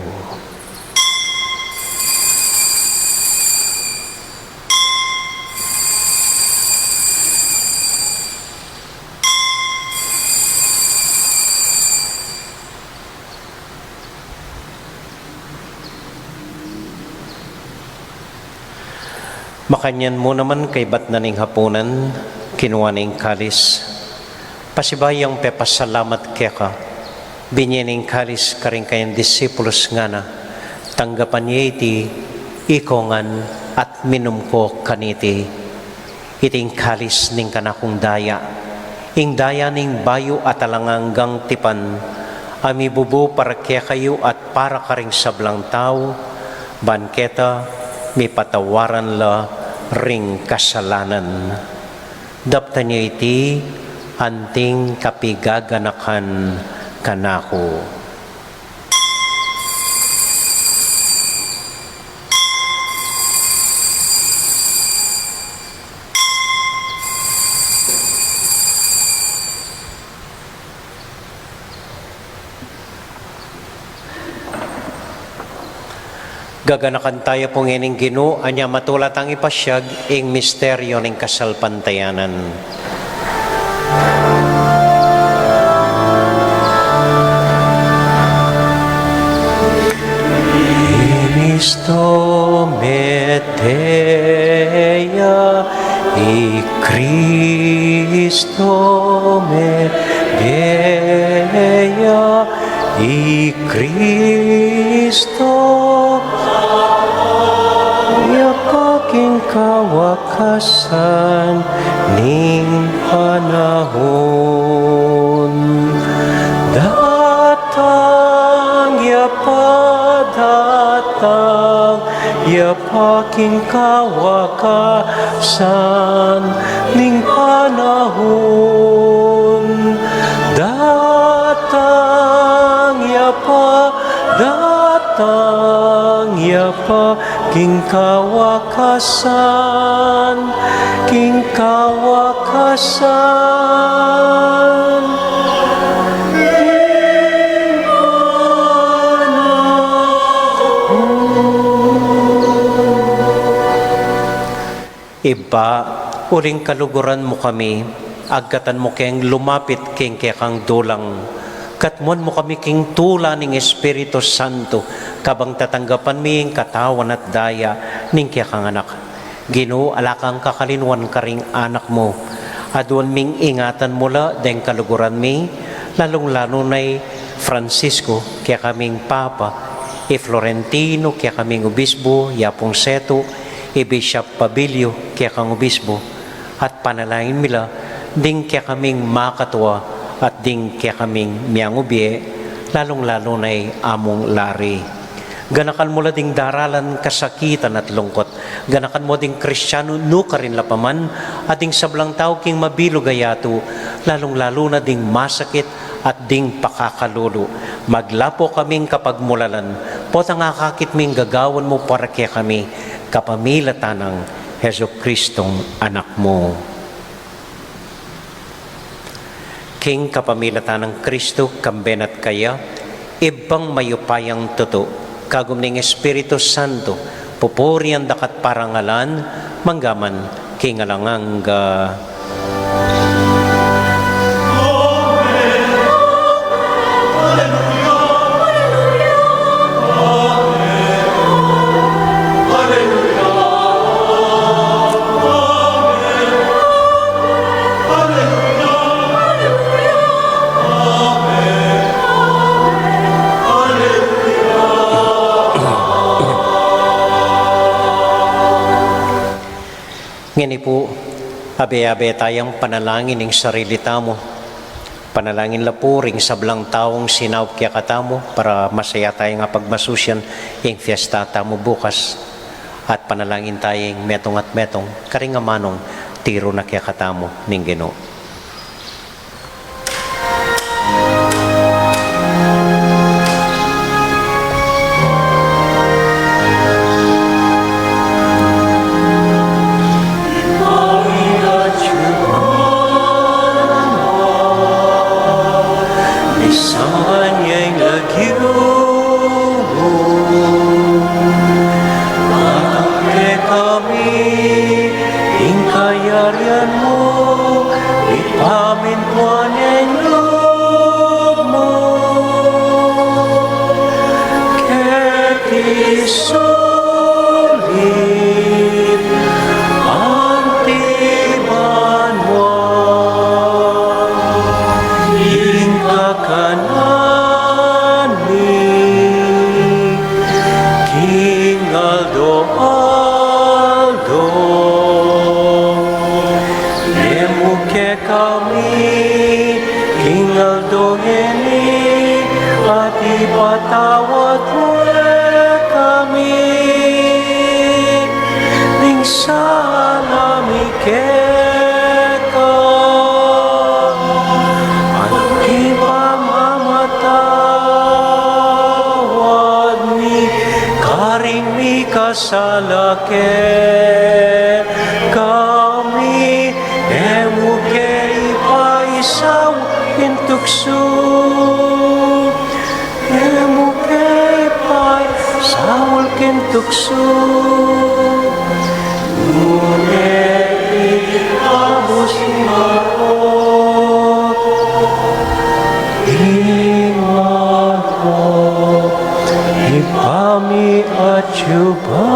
Makanyan mu naman kaybat na ning hapunan, kinua ne ing kalis. Pasibayu yang pepasalamat keka, binye ne ing kalis karing kayang disipulus ngana, tanggapan ye iti ikongan at minum ko kaniti. Iti ing kalis ning kanakung daya, ing daya ning bayu at alang anggang tipan, a mibubu para kekayu at para karing sablang tau, ban keta mipatawaran la ring kasalanan. Daptan ye iti anting kapigaganakan kanaku. Gaganakan taya pu ngening Ginu, anya matula tang ipasyag ing misteryo ning kasalpantayanan. Inisto mete ya, i Kristo mete ya, i Kristo ya pa king kawakasan ning panahun. Datang ya pa, datang ya pa king kawakasan ning panahun. Datang ya pa, datang ya pa king kawakasan, king kawakasan. Ibpa, uling kaluguran mu kami, agkatan mu keng lumapit king kekang dulang. Katmuan mu kami king tula ning Espiritu Santo, kabang tatanggapan mi ing katawan at daya ning kekang Anak. Ginu, ala kang kakalinuan karing anak mu. Aduan ming ingatan mu la deng kaluguran mi, lalung-lalu na i Francisco, kekaming Papa, i Florentino, kekaming Obispo, i Apung Setu, i Bishop Pabilio, kekang Obispo, at panalangin mi la ding kekaming makatua at ding kekaming miangubie, lalung-lalu na i Amung Larry. Ganakan mu la ding daralan kasakitan at lungkot. Ganakan mu ding Kristiano nukarin la pa man, at ding sablang tau king mabilug a yatu, lalung-lalu na ding masakit at ding pakakalulu. Maglapo kaming kapagmulalan, potang akakit ming gagawan mu para kekami, kapamilatan nang Jesucristong Anak mu. King kapamilatan nang Kristo, kambe na at kaya, Ibpang mayupayang tutu, kagum ning Espiritu Santo, pupurian da ka at parangalan, mangga man king alang angga. Ngeni pu, abe-abe tayang panalangin ing sarili tamu. Panalangin la pu ring sablang taung sinaup kekatamu para masaya tayang apagmasusian ing fiesta tamu bukas. At panalangin taya ing metung at metung, karing amanung tiru na kekatamu ning Ginu. Misamban ya ing lagyu mu. Datang kekami ing kayarian mu, mipamintuan ing lub mu keti sulip anti banua. Ing kakanan mi king aldo-aldo, ibie mu kekami king aldo ngeni, at ipatawad mu kekami ing sala mi keka, anti pamamatawad mi karing mikasala kekami, e mu ke ipaisaul king tuksu, e mu ke ipaisaul king tuksu, nune ikabus mu ing marok, Ibpa mi atyu ka.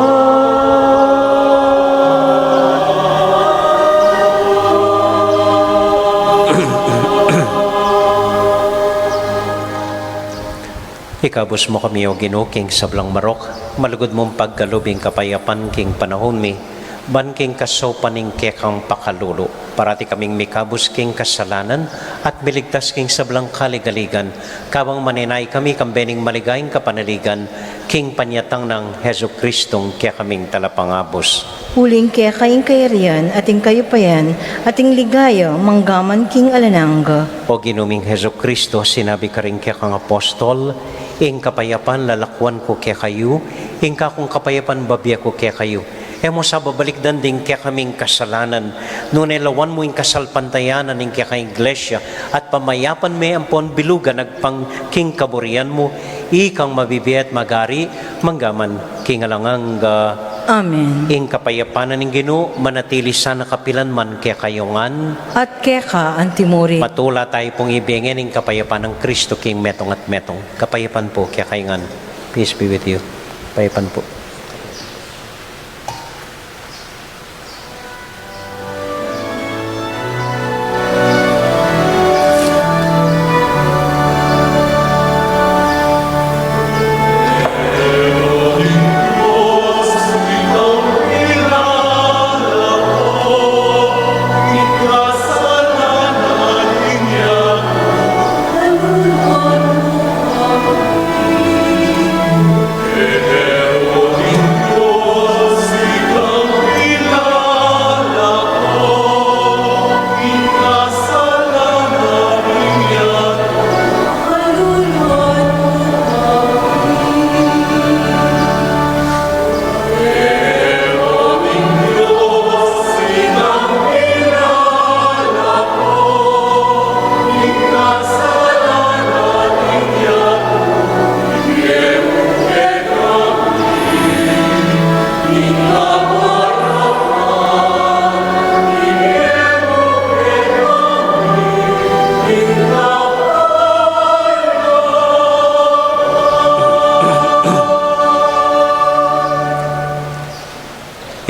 Ikabus mu kami, O Ginu, king sablang marok, malugud mung pagkalub ing kapayapan king panaun mi, ban king kasaupan ning kekang pakalulu, parati kaming mikabus king kasalanan at miligtas king sablang kaligaligan, kabang manenaya kami kambe ning maligayang kapanaligan king panyatang nang Jesucristong kekaming Talapangabus. Uling keka ing kayarian, at ing kayupayan, at ing ligaya, manggaman king alang angga. O Ginu ming Jesucristo, sinabi karing kekang apostol, ing kapayapan lalakuan ku kekayu, ing kakung kapayapan bibie ku kekayu. E mu sa babalikdan ding kekaming kasalanan, nune lawan mu ing kasalpantayanan ning kekang Iglesia, at pamayapan me ampon bilugan agpang king kaburian mu, ikang mabibie at magari, manggaman king alang angga. Amen. Ing kapayapan ning Ginu manatili sana kapilan man kekayu ngan. At keka antimurin. Matula tayu pung ibie ngan ing kapayapan nang Kristo king metung at metung. Kapayapan pu kekayu ngan. Peace be with you. Kapayapan pu.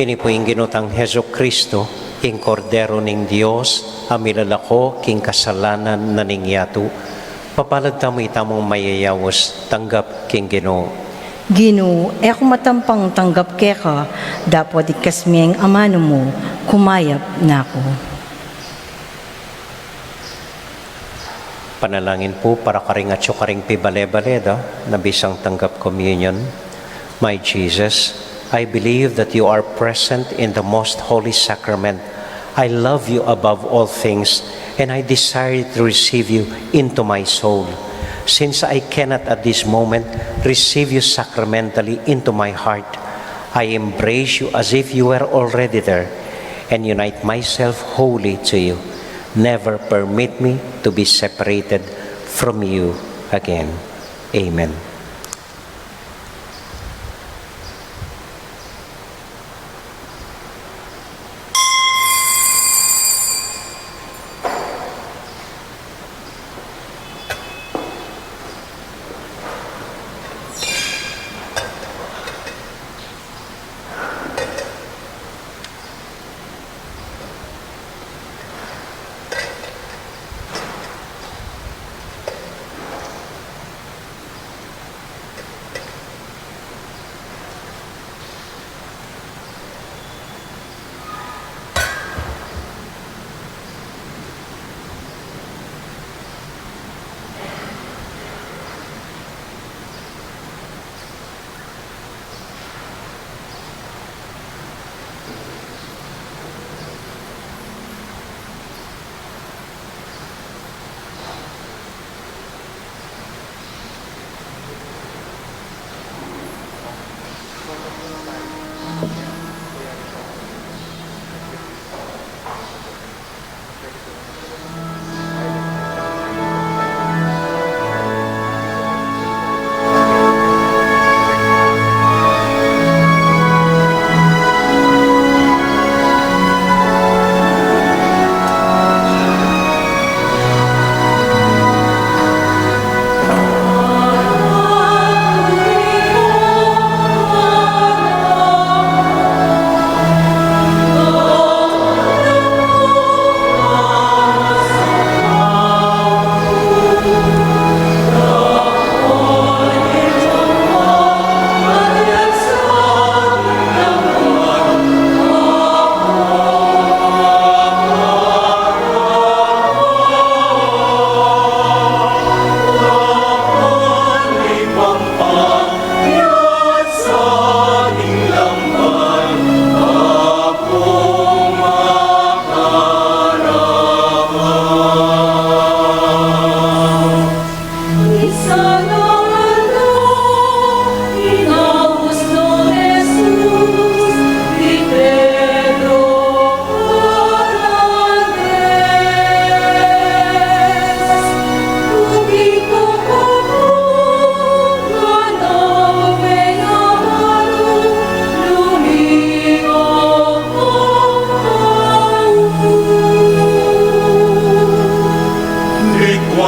Ini pu ing Ginu tang Jesucristo, ing Kordero ning Dios, a milalako king kasalanan na ning yatu. Papalad tamu itamung mayayaus, tanggap king Ginu. Ginu, e ku matampang tanggap keka, dapot ikasming amanu mu, kumayap na ku. Panalangin pu para karing atyu karing pibale-bale da, na bisang tanggap communion. My Jesus, I believe that you are present in the most holy sacrament. I love you above all things, and I desire to receive you into my soul. Since I cannot at this moment receive you sacramentally into my heart, I embrace you as if you were already there and unite myself wholly to you. Never permit me to be separated from you again. Amen.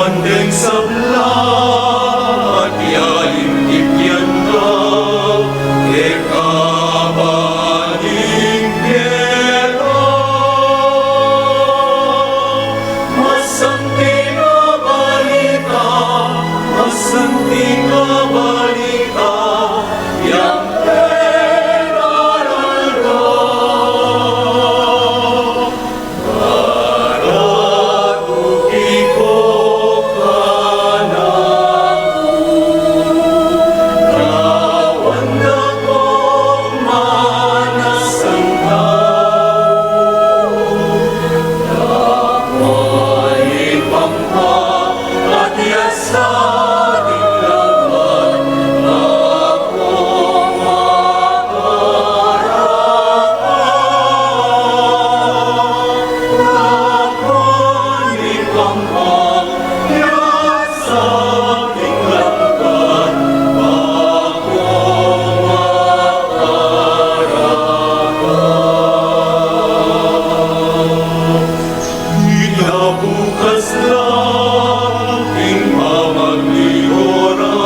Andeng sabla at yaling titian na, e ka ba ning pera? Masanting a balita, masanting a balita, yang pera na. Ita bukas la ing pamagligora,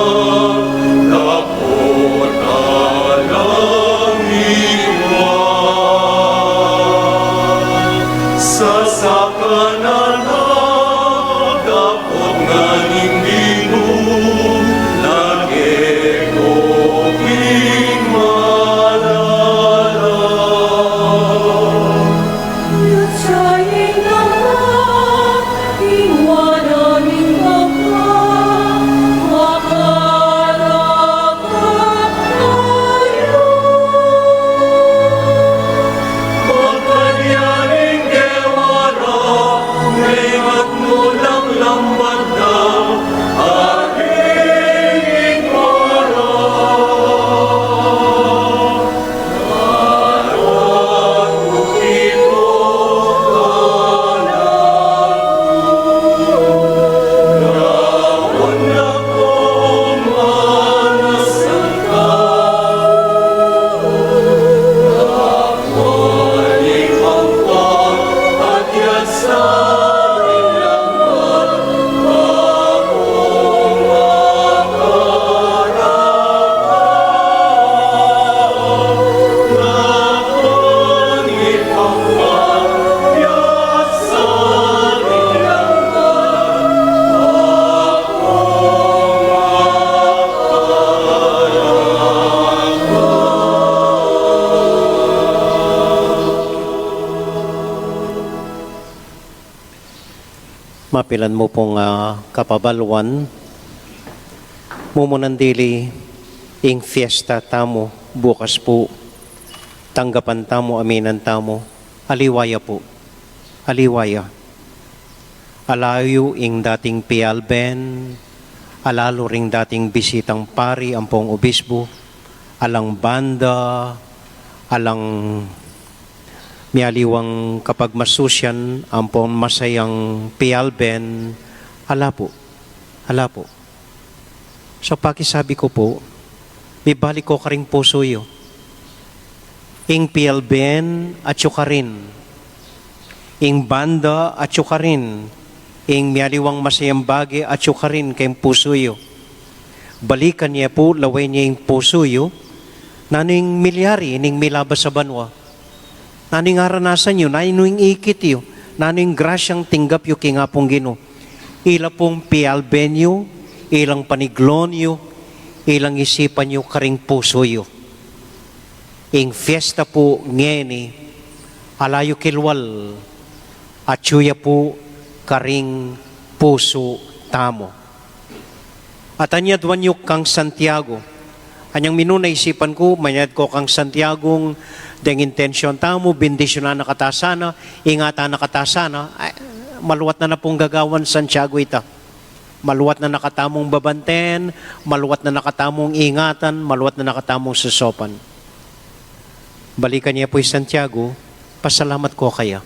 dapot alang iwan. Sasakanan na dapot nganing dinu, lage ko king malala. Mapilan mu pung, ah, kapabaluan, mumunan dili ing fiesta tamu bukas pu, tanggapan tamu, aminan tamu, aliwa ya pu, aliwa ya. Ala yu ing dating pialben, ala lu ring dating bisitang pari ampong obisbu, alang banda, alang mialiwang kapagmasusian ampong masayang pialben, ala pu, ala pu. So pakisabi ku pu, mibalik ko karing pusu yu. Ing pialben atyu karin. Ing banda atyu karin. Ing mialiwang masayang bage atyu karin keng pusu yu. Balikan ye pu, lawen ye ing pusu yu. Nanu ing milyari ning milabas a banua? Nanu ing aranasan yu? Nanu ing ikit yu? Nanu ing grasyang tinggap yu king Apung Ginu? Ila pung pialben yu, ilang paniglon yu, ilang isipan yu karing pusu yu. Ing fiesta pu ngeni, ala yu kilwal, atyu ya pu karing pusu tamu. At anya aduan yu kang Santiago. Anyang minuna isipan ku, manyad ko kang Santiago, deng intensyon tamu, bendisyunan na kata sana, ingatan na kata sana, ay, maluat na na pung gagawan Santiago ita. Maluat na na katamung babanten, maluat na na katamung ingatan, maluat na na katamung susopan. Balikan ye pu i Santiago, pasalamat ko kaya.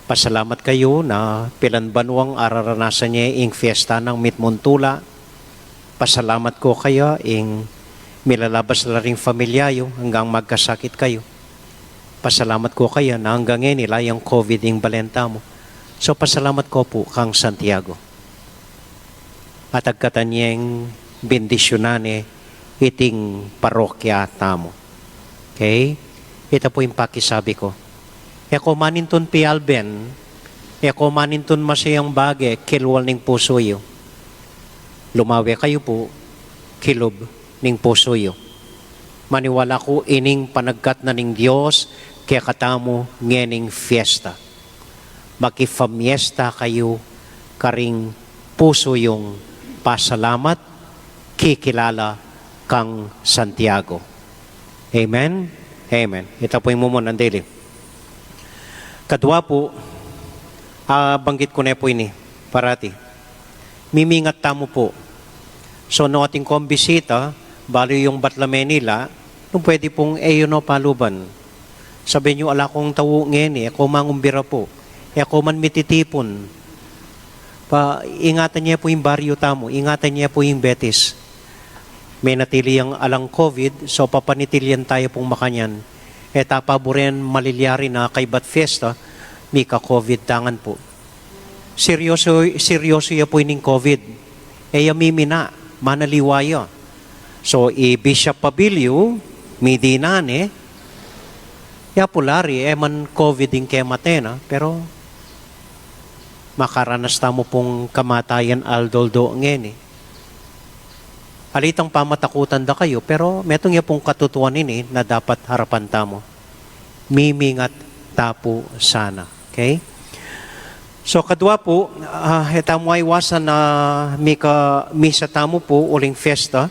Pasalamat kayu na pilan banuang araranasan ye ing fiesta nang mitmung tula. Pasalamat ko kaya ing milalabas la ring familia yu anggang magkasakit kayu. Pasalamat ko kaya na anggang ngeni ala yang covid ing balen tamu. So pasalamat ko pu kang Santiago. at agkatan yeng bendisyunan ne iting parokya tamu. Okay? Ita pu ing pakisabi ku. E ku manintun pialben, e ku manintun masayang bage kilwal ning pusu yu. Lumawe kayu pu kilub ning pusu yu. Maniwala ku ining panagkat na ning Dios kekatamu ngening fiesta. Makipamiesta kayu karing pusu yung pasalamat, kikilala kang Santiago. Amen? Amen. Ita pu ing mumunang dili. Kadua pu, ah, banggit ku ne pu ini, parati. Mimingat tamu pu. So, nung atin kong bisita, balu yung Batla Manila, nung pwede pung e yu no paluban. Sabi nyo, ala kong tau ngeni, e ko mangumbira pu. E ko man mititipun. Pa, ingatan ye pu ing baryu tamu, ingatan ye pu ing Betis. Menatili yang alang COVID, so papanatilian taya pung makanyan. E ta paburen malilyari na kaybat fiesta, mika-COVID tangan pu. Seryoso, seryoso ya pu ining COVID. E ya mimina, manaliwa ya. So, i Bishop Pabilio, midinan e, ya pu lari, e man COVID ing kemate na, pero makaranas tamu pung kamatayan aldo-aldo ngeni. Alitang pamatakutan da kayu, pero metung ya pung katutuan ini na dapat harapan tamu. Mimingat ta pu sana. Okay? So, kadua pu, ah, e tamu aiwasan na mika-misa tamu pu uling fiesta.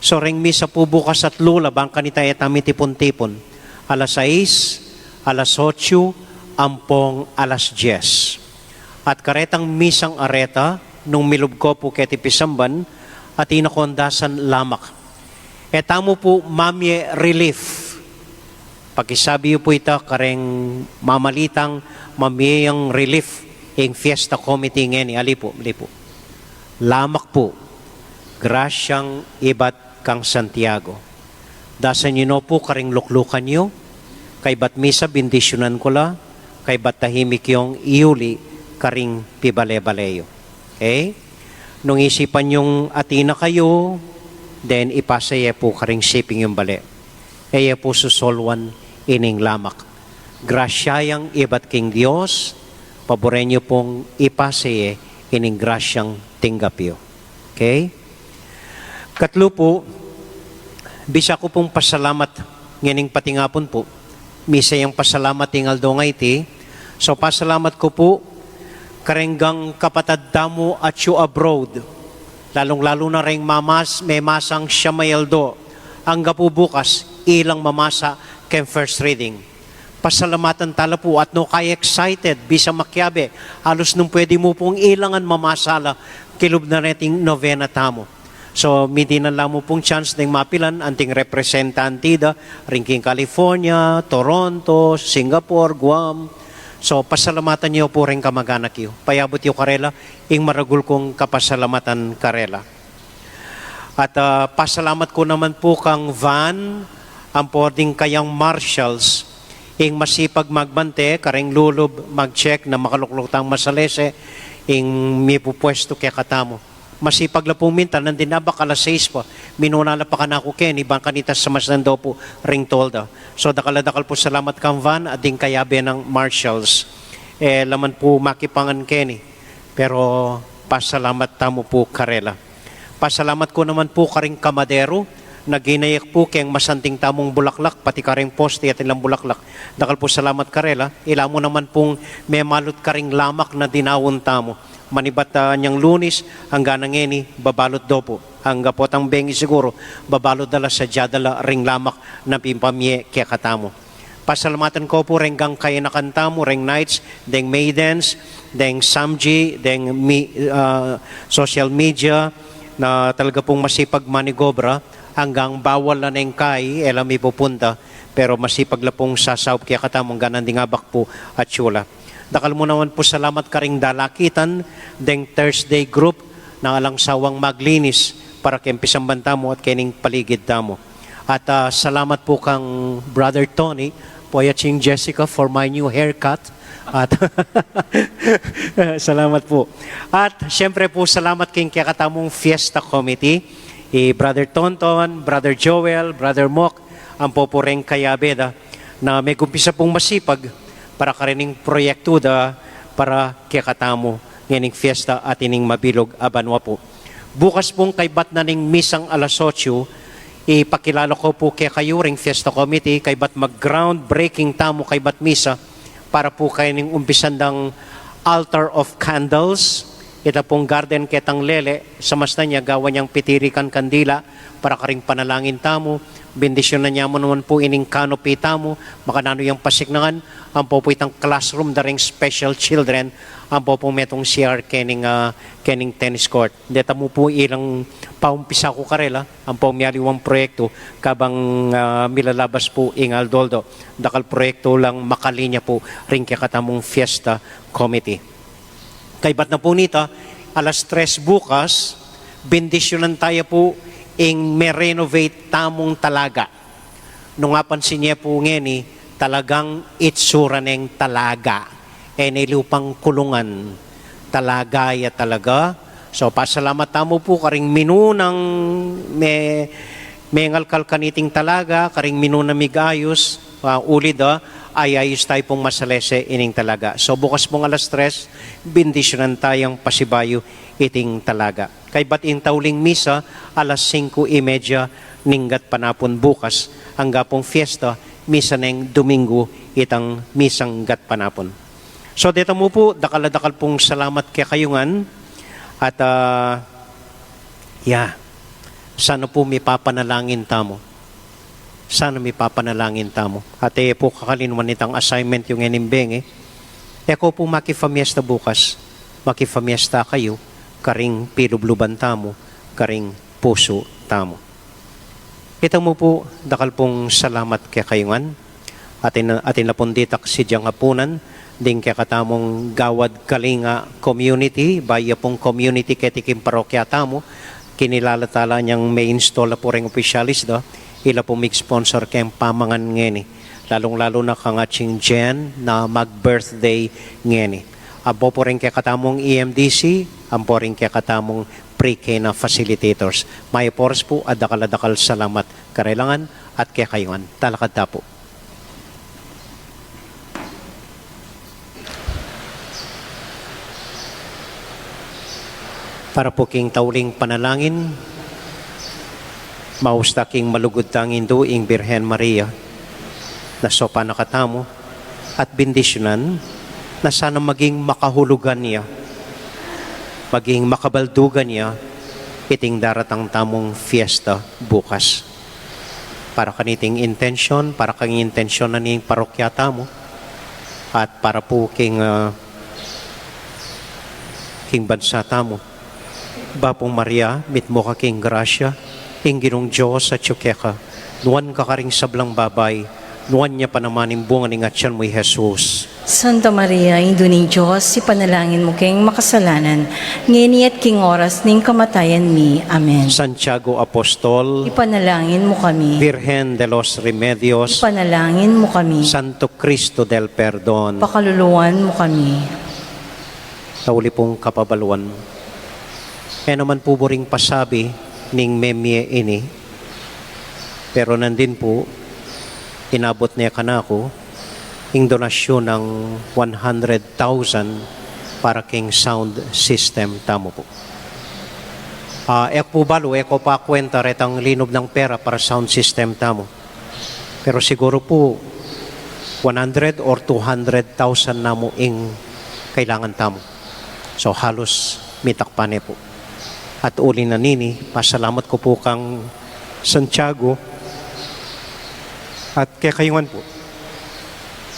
So, reng misa pu bukas at lula, bang kanita e tamu mitipun-tipun. Alas sais, alas otsu, ampong alas dyes. At karetang misang areta, nung milub ko pu keti pisamban, atin akong dasan lamak. E tamu pu mamie relief. Pakisabi yu pu ita kareng mamalitang mamie yang relief ing fiesta committee ngeni. Ali pu, ali pu. Lamak pu, grasyang ibat kang Santiago. Dasan yu no pu karing luklukan yu, kaybat misa bendisyunan ku la, kaybat tahimik yung iuli karing pibale-bale yu. Okay? Nung isipan yung atin na kayu, then ipasa ye pu karing siping yung bale. E ye pu susolwan ining lamak. Grasya yang ibat king Dios, paburen yu pung ipasa ye ining grasyang tinggap yu. Okay? Katlu pu, bisa ku pung pasalamat ngening patingapun pu. Misa yang pasalamat ing aldo ngeni. So, pasalamat ku pu kareng kapatad tamu atyu abroad. Lalung-lalu na reng mamas, memasang siyam a aldo. Angga pu bukas, ilang mamasa keng first reading. Pasalamatan tala pu at no kaya excited, bisa makiabe, alus nung pwede mu pung ilangan mamasa la, kilub na reting novena tamu. So, midinan la mu pung chance deng mapilan, anting representante da, ring king California, Toronto, Singapore, Guam. So, pasalamatan yu pu reng kamaganak yu. Payabut yu karela, ing maragul kung kapasalamatan karela. At, ah, pasalamat ku naman pu kang Van, ampo ding kayang marshals, ing masipag magbante, kareng lulub, mag-check na makalukluk tang masalese, ing mipupwestu kekatamu. Masipag la pung minta, nandin abak alas sais pa, minuna la pa kanaku keni, bang kanita sa mas nando pu ring tolda. So, dakal a dakal pu salamat kang Van, at ding kayabe nang marshals. E la man pu makipangan keni, pero pasalamat tamu pu karela. Pasalamat ku naman pu karing kamaderu, na ginayak pu keng masanting tamung bulaklak, pati kareng poste at ilang bulaklak. Dakal pu salamat karela, ila mu naman pung memalut karing lamak na dinaun tamu. Manibat, ah, nyang Lunis, angga na ngeni, babalut do pu. Angga potang bengi siguru, babalut da la, sadya da la ring lamak na pin pamie kekatamu. Pasalamatan ku pu reng kayanakan tamu, reng Knights, deng Maidens, deng Samji, deng mi-, ah, social media, na talaga pung masipag manigobra, anggang bawal la neng kai, e la mipupunta, pero masipag la pung sasaup kekatamu, anggang nanding abak pu atyu la. Dakal mu naman pu salamat karing dalakitan, deng Thursday group, na alang sawang maglinis, para keng pisamban tamu at kening paligid tamu. At, ah, salamat pu kang Brother Tony, Kuya Ching Jessica for my new haircut. At salamat po. At siyempre po, salamat king kekatamung Fiesta Committee, i Brother Tonton, Brother Joel, Brother Mok, ampo po reng kayabe da, na megumpisa pong masipag para karening proyektu da para kekatamu ngening fiesta at ining mabilug a banua po. Bukas pong kaybat na ning misang alas otso, ipakilala ko po kekayu ring Fiesta Committee, kaybat mag-groundbreaking tamu kaybat misa para po kayning umpisan dang Altar of Candles. Ita pong garden ketang lele, sa masna nya gawan yang pitirikan kandila para karing panalangin tamu. Bendisyunan ya mu naman po ining canopy tamu, makananu yang pasiknangan, ampo po itang classroom da ring special children, ampo po metung C R kening, ah, kening tennis court. Deta mu po ilang paumpisa ku karela, ampo mialiwang proyektu, kabang, ah, milalabas po ing aldo-aldo. Dakal proyektu lang makalinya po ring kekatamung Fiesta Committee. Kaybat na po nita, alas tres bukas, bendisyunan taya po ing me-renovate tamung talaga. Nung apansin ye po ngeni, talagang itsura neng talaga. E ne lupang kulungan. Talaga ya talaga. So, pasalamat tamu po karing minunang me-, mengalkal kaniting talaga, karing minunang mig-ayus, ah, uli da, ayayus tayu pong masalese ining talaga. So, bukas pong alas tres, bendisyunan tayang pasibayu iting talaga. Kaybat ing tauling misa, alas singko y media ning gatpanapun bukas, angga pong fiesta, misa neng Domingo, itang misang gatpanapun. So, deta mu po, dakal a dakal pong salamat kekayu ngan, at, ah, ya, sana po mipapanalangin tamu. Sana mipapanalangin tamu. At e po kakalingwan itang assignment yu ngening bengi. E ko po makipamiesta bukas, makipamiesta kayu, karing pilubluban tamu, karing pusu tamu. Ita mu po, dakal pong salamat kekayu ngan. Atin, atin na pong ditak sidyang apunan, ding kekatamung Gawad Kalinga community, bayu ya pong community keti king parokya tamu, kinilala tala nyang me-install la po reng opisyalis da, ila po mig-sponsor keng pamangan ngeni. Lalung-lalu na kang Atsing Jen na mag-birthday ngeni. Ampo po ring kekatamung E M D C, ampo ring kekatamung pre-K na facilitators. Mayap a oras po, at dakal a dakal salamat karela ngan at kekayu ngan. Talakad ta po. Para po king tauling panalangin, maus ta king malugud tang Indu, ing Birhen Maria, na saupan na katamu at bendisyunan, na sana maging makahulugan ya, maging makabaldugan ya iting daratang tamung fiesta bukas. Para kaniting intensyon, para kang intensyon na ning parokya tamu, at para po king, ah, king bansa tamu. Bapu Maria, mitmu ka king grasya, ing Ginung Dios atyu keka, nuan ka karing sablang babai, nuan ya pa naman ing bunga ning atyan mu, i Jesus. Santa Maria, Indu ning Dios, ipanalangin mu keng makasalanan, ngeni at king oras ning kamatayan mi. Amen. Santiago Apostol, ipanalangin mu kami. Virgen de los Remedios, ipanalangin mu kami. Santo Cristo del Perdon, pakaluluan mu kami. Tauli pung kapabaluan. E naman pu buring pasabi ning memie ini, pero nandin pu, inabut ne kanaku ing donasyun nang one hundred thousand para king sound system tamu pu. Ah, e ku pu balu, e ku pa kuenta retang linub nang pera para sound system tamu. Pero siguru pu, one hundred or two hundred thousand na mu ing kailangan tamu. So, halus mitakpan ne pu. At uli na nini, pasalamat ku pu kang Santiago at kekayu ngan pu.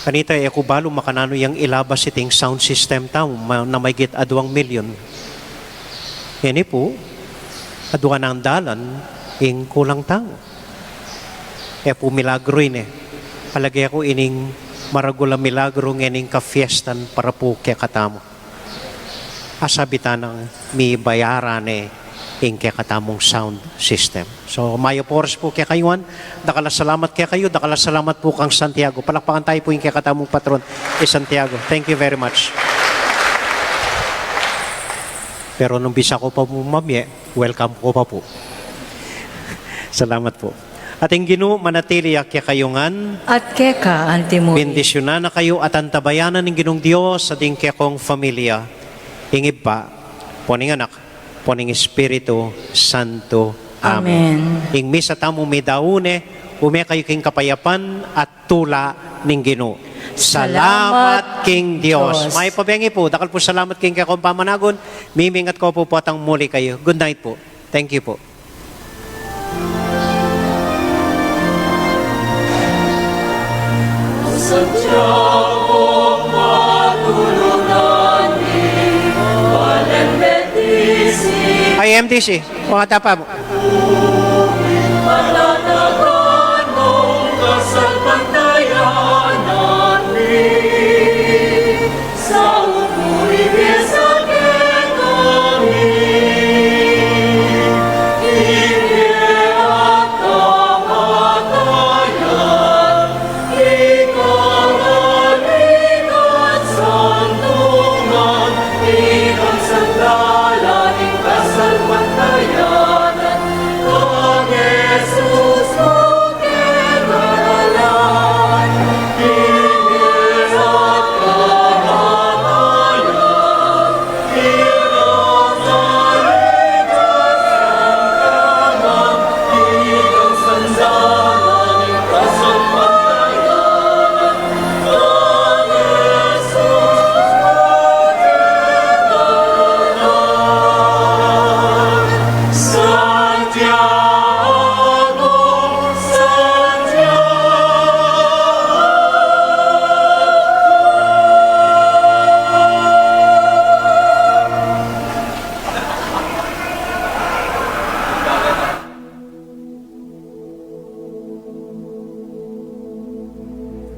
Kanita, e ku balu makananu yang ilabas iting sound system tamu, ma-, na maygit aduang milyon. Ini pu, aduang dalan ing kulang tamu. E pu milagru ini. Palage ku ining maragul a milagru ngening kafiestan para pu kekatamu. Asabi ta nang mibayaran ne ing kekatamung sound system. So, mayap a oras pu kekayu ngan, dakal a salamat kekayu, dakal a salamat pu kang Santiago. Palakpakan tayu pu ing kekatamung patron, i Santiago. Thank you very much. Pero nung bisa ku pa pu mamye, welcome ku pa pu. Salamat pu. At ing Ginu manatili ya kekayu ngan. At keka antimurin. Bendisyunan na kayu at antabayanan ning Ginung Dios at ing kekong familia. Ing Ibpa, ampo ning Anak, ampo ning Espiritu Santo. Amen. Amen. Ing misa tamu midaun ne, ume kayu king kapayapan at tula ning Ginu. Salamat king Dios. Salamat. Mayap a bengi pu, dakal pu salamat king kekong pamanagun, mimingat ku pu potang muli kayu. Good night pu. Thank you pu. Ay, M D C, mga tapa mo.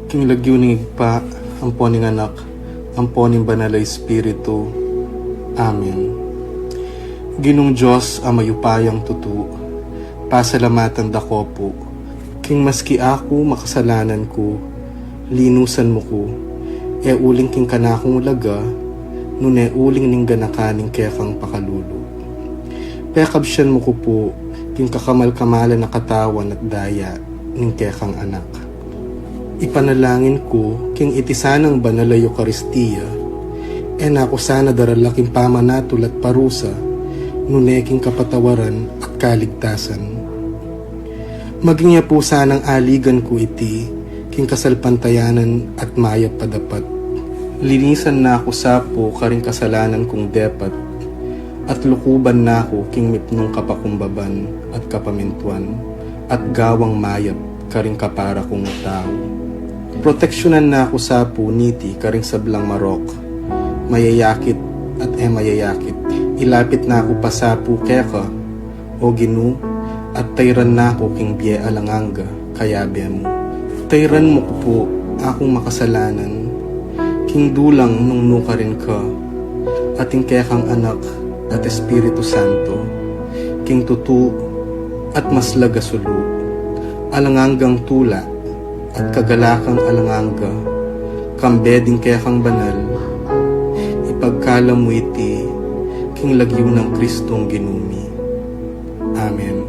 King lagyu ning Ibpa, ampo ning Anak, ampo ning Banal a Espiritu. Amen. Ginung Dios a mayupayang tutu, pasalamatan da ka pu, king maski aku makasalanan ku, linusan mu ku, e uling king kanakung laga, nune uling ning ganakan ning kekang pakalulu. Pekabsian mu ku pu, king kakamal-kamalan a katawan at daya ning kekang Anak. Ipanalangin ku, king iti sanang banal a Eukaristia, e na ku sana darala king pamanatul at parusa, nune king kapatawaran at kaligtasan. Maging ya pu sanang aligan ku iti, king kasalpantayanan at mayap a dapat. Linisan na ku sa pu karing kasalanan kung depat, at lukuban na ku king mipnung kapakumbaban at kapamintuan, at gawang mayap karing kapara kung tau. Proteksyunan na ku sa pu niti karing sablang marok, mayayakit at e mayayakit. Ilapit na ku pa sa pu keka, O Ginu, at tayran na ku king bie alang angga, kayabe mu. Tayran mu ku pu, akung makasalanan, king dulang nung nukarin ka, at ing kekang Anak at Espiritu Santo, king tutu at maslag a sulu, alang anggang tula, at kagalakang alang angga, kambe ding kekang banal, ipagkalam mu iti, king lagyu nang Kristong Ginu mi. Amen.